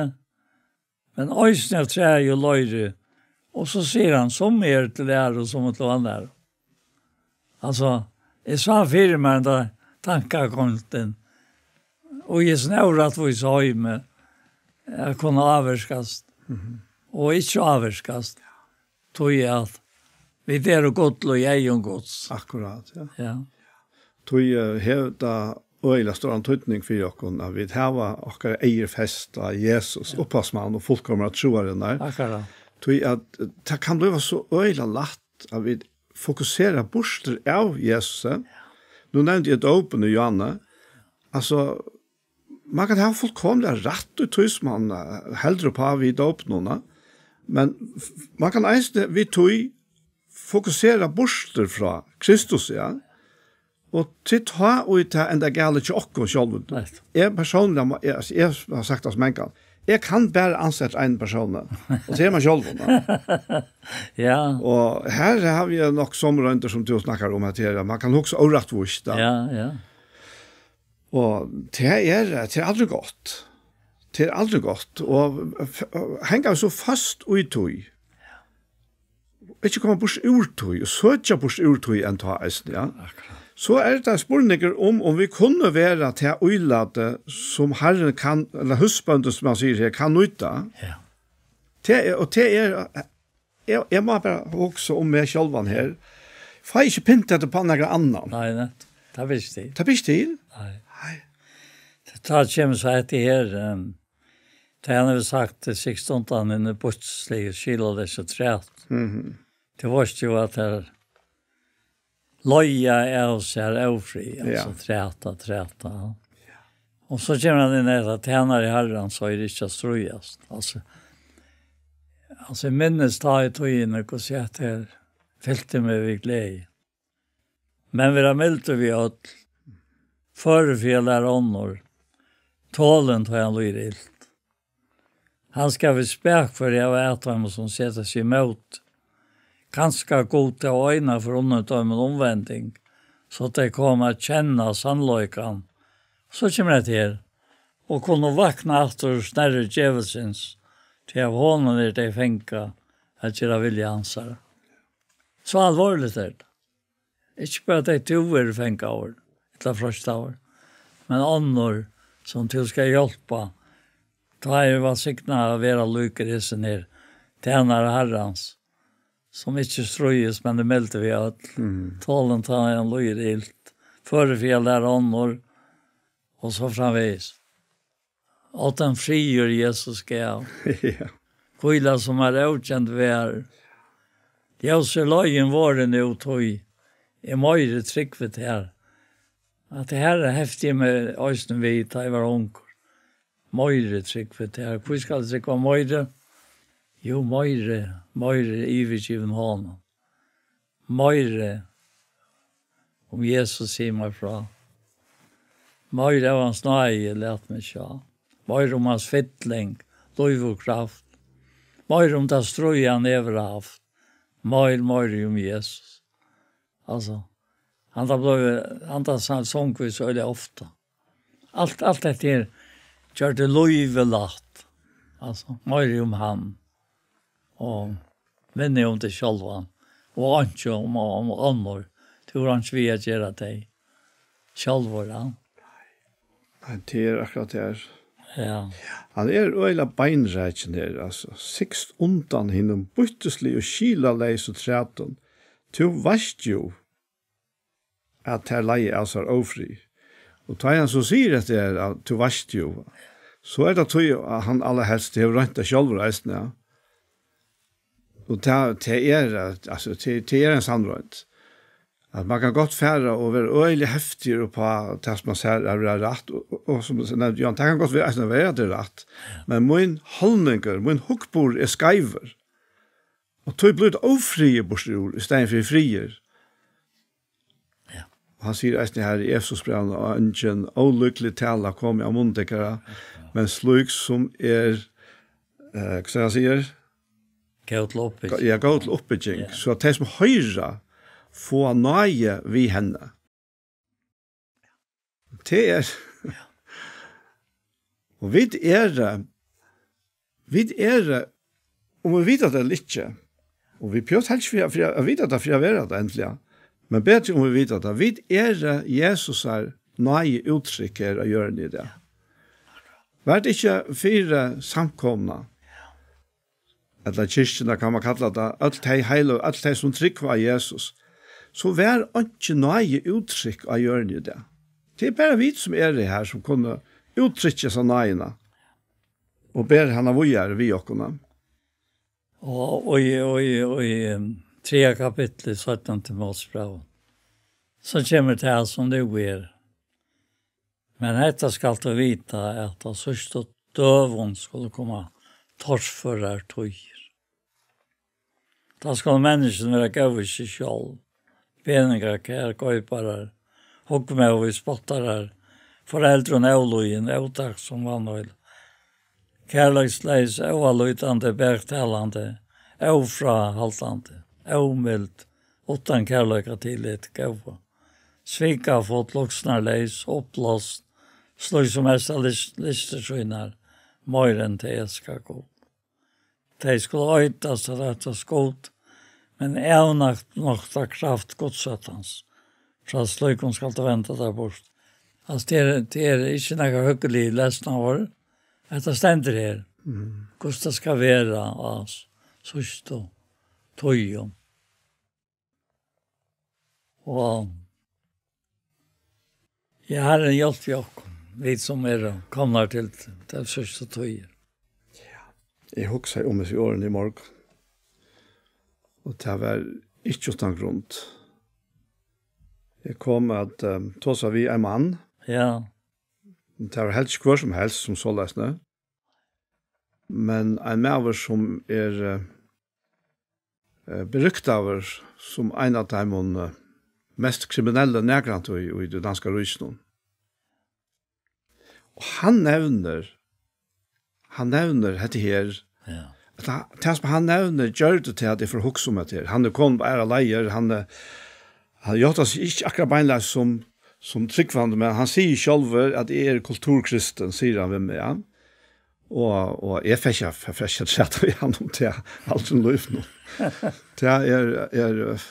men eisini av træi og leiri. Og so sigur hann, sum er til æru, sum er til vanæru. Altso, eg sá fyri mær henda tankagongdin, og eg snór rættvísi heimi, at kunna ávirkast, mhm, og ikki ávirkast. Tí at vit eru gull í eygum Guds. Akkurát, ja. Ja. Tí, eh, hevur tað øgiliga stóran týdning fyri okkum, at vit hava okkara eygu fest á Jesus, ja, upphavsmann og fullkomara trúarinnar. Akkurát. Tí at, eh, tað kann blíva so øgiliga lætt, at vit fokusera burtur av Jesusi. Nú nevndi eg dópin í Johanne. Altso, man kann hava fullkomiliga rætt í tí, sum man, eh, heldur uppá við dópinum, men f-, man kann eisini við tí fokusera burtur frá Kristus, ja. Og tí tá, og í tað enda galið hjá okkum sjálvum. Nei. Eg persónliga má, eg, altso, eg havi sagt tað so mangan, eg kann bara ansa eftir einum persóni, og tað er meg sjálvum, ja. Ja. Og her havi eg nokk somu royndir, sum tú snakkar um, at her, man kann hugsa órættvíst, ja. Ja, ja. Og tað er, tað er aldri gott. Tað er aldri gott. Og f-, hanga so fast í tí. Ikki koma burtur úr tí, og søkja burtur úr tí enn tá eisini, ja. Akkurát. So er tað spurningur um, um vit kunnu vera tað ílatið, sum Harrin kann, ella húsbóndin, sum hann sigur her, kann nýta. Ja. Tað er, og tað er, eg, eg má bara hugsa um meg sjálvan her. Fái ikki pynt hetta upp á nakran annan. Nei, nei, tað ber ikki til. Tað ber ikki til. Nei. Nei. Tað, tá kemur so hetta her, ehm, tað hann hevur sagt, tað sigst undan hini býttisligu, skilaleysiligu trætu. Mhm. Tú veitst jú, at tær leiða av sær ófrið, ja, altso, træta, træta, ja. Og so kemur hann inn í hetta, tænari Harrans eigur ikki at stríðast. Altso, altso, eg minnist tá í tíðini, hvussu at tað fylti meg við gleði. Men vera mildur við øll, førur fyri at læra onnur, tolin, tá hann líður ilt. Hann skal við spakføri hava at teimum, sum seta seg ímóti. Kanska Gud hevur einaferð unnið teimum umvending, so tey koma at kenna sannleikan. So kemur hetta her, og kunnu vakna aftur úr snerru djevulsins, tí av honum eru tey fangað at gera vilja hansara. So alvorligt er tað. Ikki bara tey, tú verður fangaður, ella freistaður, men onnur, sum tú skal hjálpa. Tá er vælsignað at vera líkur hesum her, tænara Harrans, sum ikki stríðist, men er mildur við øll. Mhm. Tolin, tá hann líður ilt, førur fyri at læra onnur, og so framvegis. Og tann friður, Jesus gav. Ja. Hvíla, sum mær ókend var. Ljós er leiðin vorðin út, tí eg meiri trúgvi tær. At tað her hefti eg meg eisini við, tá eg var ungur. Meiri trúgvi tær. Hví skal eg trúgva meiri? Jú, meiri, meiri yvirgivin honum. Meiri um Jesus, sig mær frá. Meira av hans náði, lat meg sjá. Meira um hans fylling, lív og kraft. Meira um tað stríð, hann hevur havt. Meir, meira um Jesus. Altso, hann tá bleiv, hann tá sang, song vit so øgiliga ofta. Alt, alt hetta her gjørdi lívið lætt. Altso, meira um hann. Og minni um teg sjálvan. Og einki um, um onnur. Tú hevur einki við at gera tey. Sjálvur, ja. Nei, tað er akkurát tað. Ja. Hann er øgiliga beinrakin her, altso. Sigst undan hinum býttisligu og skilaleysu trætum. Tú veitst jú, at tær leiða av sær ófrið. Og tá hann so sigur hetta her, at tú veitst jú, so er tað tí, at hann allarhelst hevur roynt tað sjálvur eisini, ja. Og tað, tað er, at, altso, tað, tað er ein sannroynd. At man kann gott fara og vera øgiliga heftigur upp á tað, sum man sær er vera rætt, og, og, og sum eg nevndi, Jón, tað kann gott vera, eisini vera, at tað er rætt. Men mín holdningur, mín hugburður er skeivur. Og tí blívur tað ófriður burtur úr, í staðin fyri friður. Ja. Og hann sigur eisini her í Efesusbrævinum, og eingin ólíklig tala komi av munni tykkara, men slík sum er, eh, hvat er hann sigur? Góð til uppbygging. Ja, góð til uppbygging. Ja. So at tey sum hoyra, fáa náði við henni. Tað er. Og vit eru, vit eru, um vit vita tað ella ikki, og vit behøva helst fyri, fyri at vita tað, fyri at vera tað endiliga, men betri um vit vita tað, vit eru Jesusar náði úttrykk her á jørðini í dag. Var tað ikki fyri samkomuna, ella kirkjuna, kann man kalla tað, øll tey heiløgu, øll tey, sum trúgva á Jesus, so var einki náði úttrykk á jørðini í dag. Tað er bara vit, sum eru her, sum kunnu úttrykkja hesa náðina og bera hana víðari við okkum. Og, og í, og í, og í, um, triðja kapitli í seinna Timóteusbrævi, so kemur tað, sum nú er. Men hetta skalt tú vita, at á síðstu døgum skulu koma torførar tíðir. Tá skulu menniskjuni vera góð við seg sjálv, peningakær, goyparar, hugmóðir, spottarar, foreldrum ólýðin, ótakksom, vanheilag. Kærleiksleys, óálítandi, baktalandi, ófráhaldandi, ómild, uttan kærleika til hitt góða, svikafull, luksnarleys, uppblást, slík sum elska list-, listir sínar meira enn tey elska Gud. Tey skulu eitast at ættast Gud, men avnokta kraft Guds óttans. Frá slíkum skalt tú venda tær burt. Altso, tað er, tað er ikki nakar høggilig lesnaður. Hetta stendur her. Mm. Hvussu tað skal vera á s-, síðstu tíðum. Og ja, Harrin hjálpi okkum, vit sum eru komnar til, til síðstu tíðir. Ja. Eg hugsaði um hesi orðini í morgun, og tað var ikki uttan grund. Eg kom at, eh, tosa við ein mann. Ja. Tað var helst ikki hvør sum helst sum soleiðis, nei. Men ein maður sum er, eh, eh, beryktaður sum ein av teimum, eh, mest kriminellu nakrantíð í, í tí danska ríkinum. Og hann nevnir, hann nevnir hetta her, ja, at hann, tað sum hann nevnir, gjørdi til at eg fór at hugsa um hetta her. Hann er komin á aðrar leiðir, hann er, hann játtar seg ikki akkurát beinleiðis sum, sum trúgvandi, men hann sigur sjálvur at eg eri kulturkristin, sigur hann við meg, ja. Og, og eg fekk ikki, fekk ikki at seta við hann um tað, alt sum lív nú. Tað er, er, eh,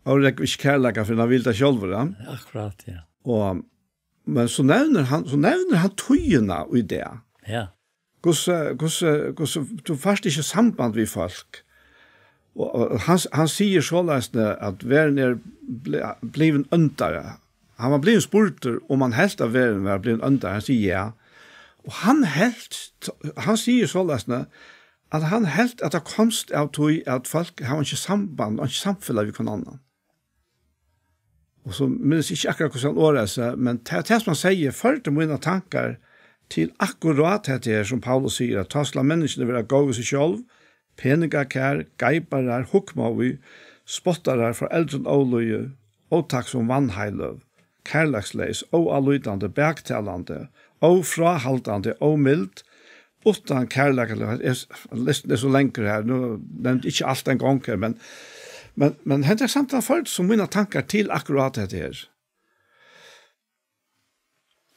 og rekk ikki kærleika, for hann vil tað sjálvur, ja. Akkurát, ja. Og, men so nevnir hann, so nevnir hann tíðina í dag. Ja. Hvussu, hvussu, hvussu, tú fært ikki samband við fólk. Og, og hann, hann sigur soleiðis, at verðin er ble-, blivin óndari. Hann var blivin spurdur, um hann helt, at verðin var blivin óndari. Hann sigur ja. Og hann helt, hann sigur soleiðis, at hann helt, at tað komst av tí, at fólk hava ikki samband, og ikki samfelag við hvønn annan. Og so minnist eg ikki akkurát, hvussu hann orðaði seg, men tað, tað sum hann segði, førdi mínar tankar til akkurát hetta her, sum Paulus sigur, at tá skulu menniskjuni vera góð við seg sjálv, peningakær, geiparar, hugmóðig, spottarar, foreldrum ólýðin, ótakksom, vanheiløg, kærleiksleys, óálítandi, baktalandi, ófráhaldandi, ómild, uttan kærleika til, eg, listin er so langur her, nú nevndi eg ikki alt ein gong her, men, men, men henda samtalan førdi so mínar tankar til akkurát hetta her.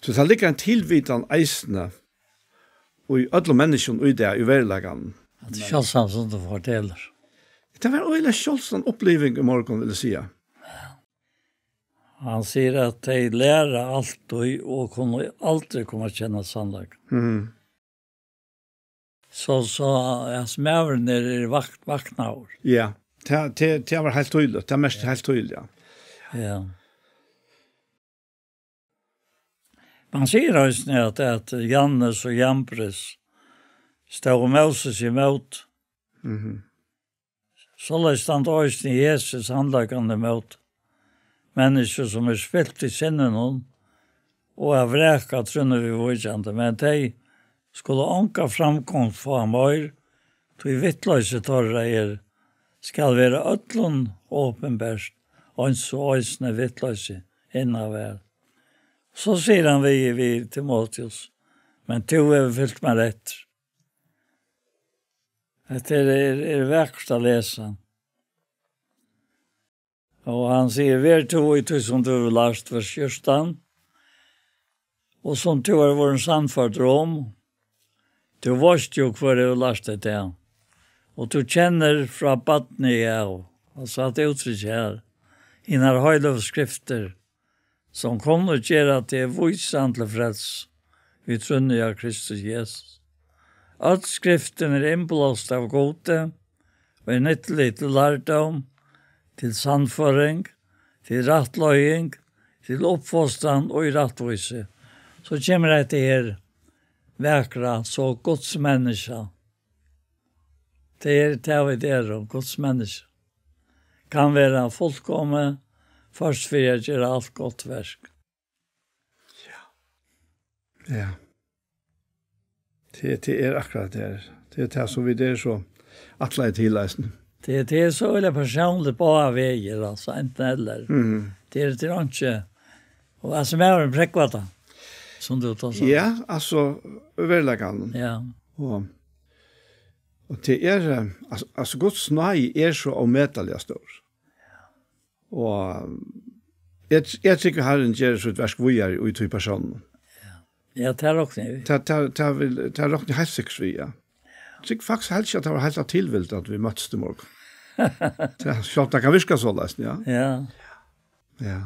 So tað liggur ein tilvitan eisini í øllum menniskjum í dag, í veruleikanum. At sjálvsagt sum tú fortelur. Tað var øgiliga sjáldsom uppliving í morgun, vil eg siga. Hann sigur at tey læra altíð og kunnu aldri koma at kenna sannleikan. Mhm. So, so, at maðurin er, er vakt-, vaknaður. Ja, tað, tað, tað var heilt týðiligt. Tað merkti heilt týðiliga. Ja. Man sigur eisini at, at Jannes og Jambres stóðu Móses ímóti. Mhm. Soleiðis standa eisini hesi sannleikarnir ímóti. Menniskju, sum er spilt í sinninum og av vraka trúnni viðvíkjandi, men tey skulu onga framgongd fáa meir, tí vittloysi teirra er, skal vera øllum opinbert, eins og eisini vittloysi hinna var. So sigur hann við, við Timoteus, men tú hevur fylgt mær eftir. Hetta er, er, er vakurt at lesa. Og hann sigur, ver tú í tí sum tú hevur lært, vers fjúrtan, og sum tú ert vorðin sannførdur um, tú veitst jú, hvør hevur lært teg tað, og tú kennir frá barni av, altso at úttrykkið her, hinar heiløgu skriftir, sum kunnu gera teg vísan til frelsu við trúnni á Kristus Jesus. Øll skriftin er innblást av Gudi og er nyttulig til lærdóm, til sannføring, til rættleiðing, til uppfostran og í rættvísi. So kemur hetta her vakra, so Guds menniskja. Tað er tað, vit eru, Guds menniskja. Kann vera fullkomið, ført fyri at gera alt gott verk. Ja. Ja. Tað, tað er akkurát tað. Tað er tað, sum vit eru so ætlaðir til eisini. Tað, tað er so øgiliga persónligt báðar vegir, altso, antin ella. Mhm. Tað er, tað er einki. Og altso, maðurin prógvar tað. Sum tú tosar um. Ja, altso, veruleikan. Ja. Og, og tað er, eh, altso, altso, Guds náði er so ómetaliga stór. Og eg, eg trúgvi, Harrin ger sítt verk víðari í tí persóninum. Ja, tað rokni eg við. Tað, tað, tað vil, tað rokni eg heilt sikkurt við, ja. Eg trúgvi faktiskt helst ikki, at tað var heilt av tilvild, at vit møttust í morgun. Tað, sjálvt tað kann virka soleiðis, ja. Ja. Ja.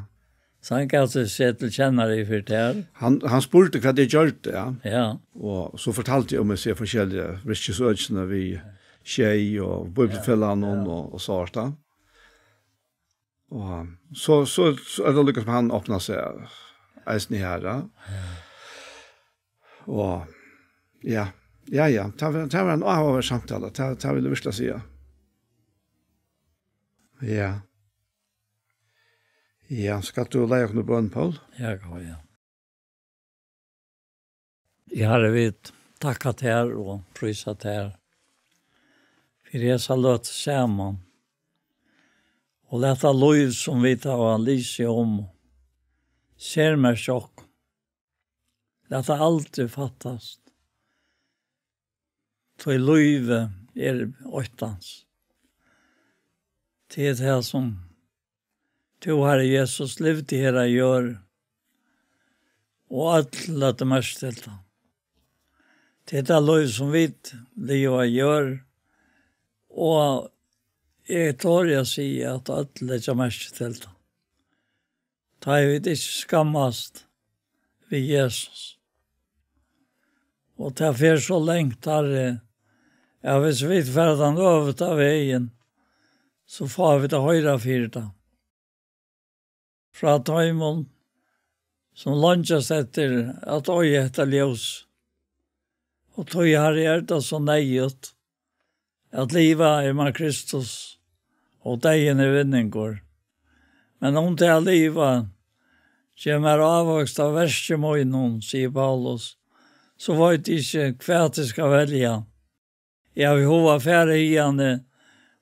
So hann gav seg, seg til kennara fyri tær? Hann, hann spurdi, hvat eg gjørdi, ja. Ja. Og so fortaldi eg um, eg sigi, forskelligu virkisøkini við Sjey og Bíbliufelagnum og, og so vart tað. Og so, so, so er tað líka sum hann opnar seg eisini her, ja. Ja. Og, ja, ja, ja, tað var, tað var ein áhugaverd samtala, tað, tað vil eg virkiliga siga. Ja. Ja, skalt tú leiða okkum í bøn, Poul? Ja, góði, ja. Ja, Harri, vit takka tær og prísa tær fyri hesa løtu saman. Og lat tað lív, sum vit hava lisið um, sermerkja okkum. Lat tað aldri fattast. Tí lívið er eittans. Tað er tað, sum tú, Harri Jesus, livdi her á jørð, og øll løgdu merki til tað. Tað er tað lív, sum vit liva á jørð, og eg tori at siga, at øll leggja merki til tað. Tá ið vit ikki skammast við Jesus. Og tað fer so langt, Harri, at hvis vit fara tann øvuta vegin, so fáa vit at hoyra fyri tað. Frá teimum, sum leingjast eftir at eiga hetta ljós. Og tí, Harri, er tað so neyðugt, at liva er mær Kristus, og deyðin er vinningur. Men um tað at liva ger mær ávøkst av verki mínum, sigur Paulus, so veit eg ikki, hvat eg skal velja. Eg havi hug at fara hiðani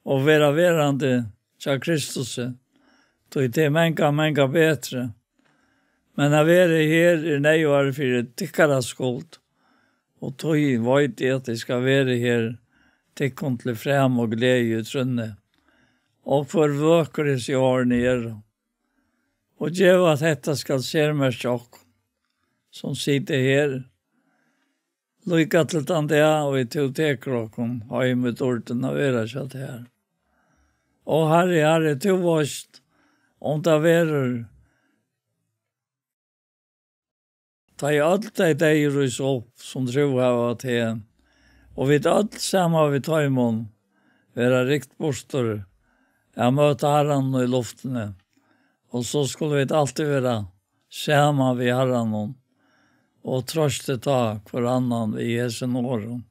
og vera verandi hjá Kristusi, tí tað er mangan, mangan betri. Men at vera her er neyðugari fyri tykkara skuld, og tí veit eg, at eg skal vera her tykkum til frama og gleði í trúnni. Og hvør vøkur hesi orðini eru, og geva, at hetta skal sermerkja okkum, sum sita her, líka til tann dag, og tú tekur okkum heim í dýrdina at vera hjá tær. Ó, Harri, Harri, tú veitst, um tað verður, tá ið øll tey deyðu rísa upp, sum trúð hava á teg, og vit øll saman við teimum verða rykt burtur at møta Harranum í luftini, og so skulu vit altíð vera saman við Harranum og troysti tá hvør annan við hesum orðum.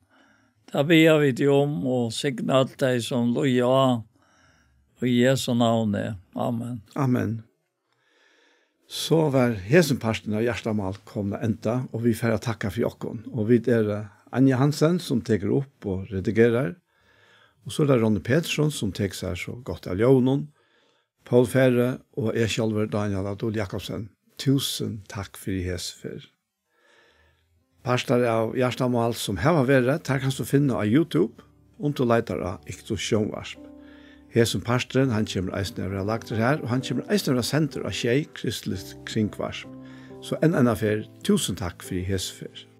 Tað biðja vit teg um, og signa øll tey, sum lýða á, í Jesu navni. Amen. Amen. So var hesin parturin av Hjartamál komin at enda, og vit fara at takka fyri okkum. Og vit eru, eh, Anja Hansen, sum tekur upp og redigerar. Og so er tað Ronny Petersson, sum tekur sær so gott av ljóðinum. Poul Færø og eg sjálvur, Dánial á Dul Jakobsen. Túsund takk fyri hesa ferð. Partar av Hjartamál, sum hava verið, teir kanst tú finna á YouTube, um tú leitar á Iktus Sjónvarp. Hesin parturin, hann kemur eisini at vera lagdur har, og hann kemur eisini at vera sendur á Sjey Kristiligt Kringvarp. So enn eina ferð, túsund takk fyri hesa ferð.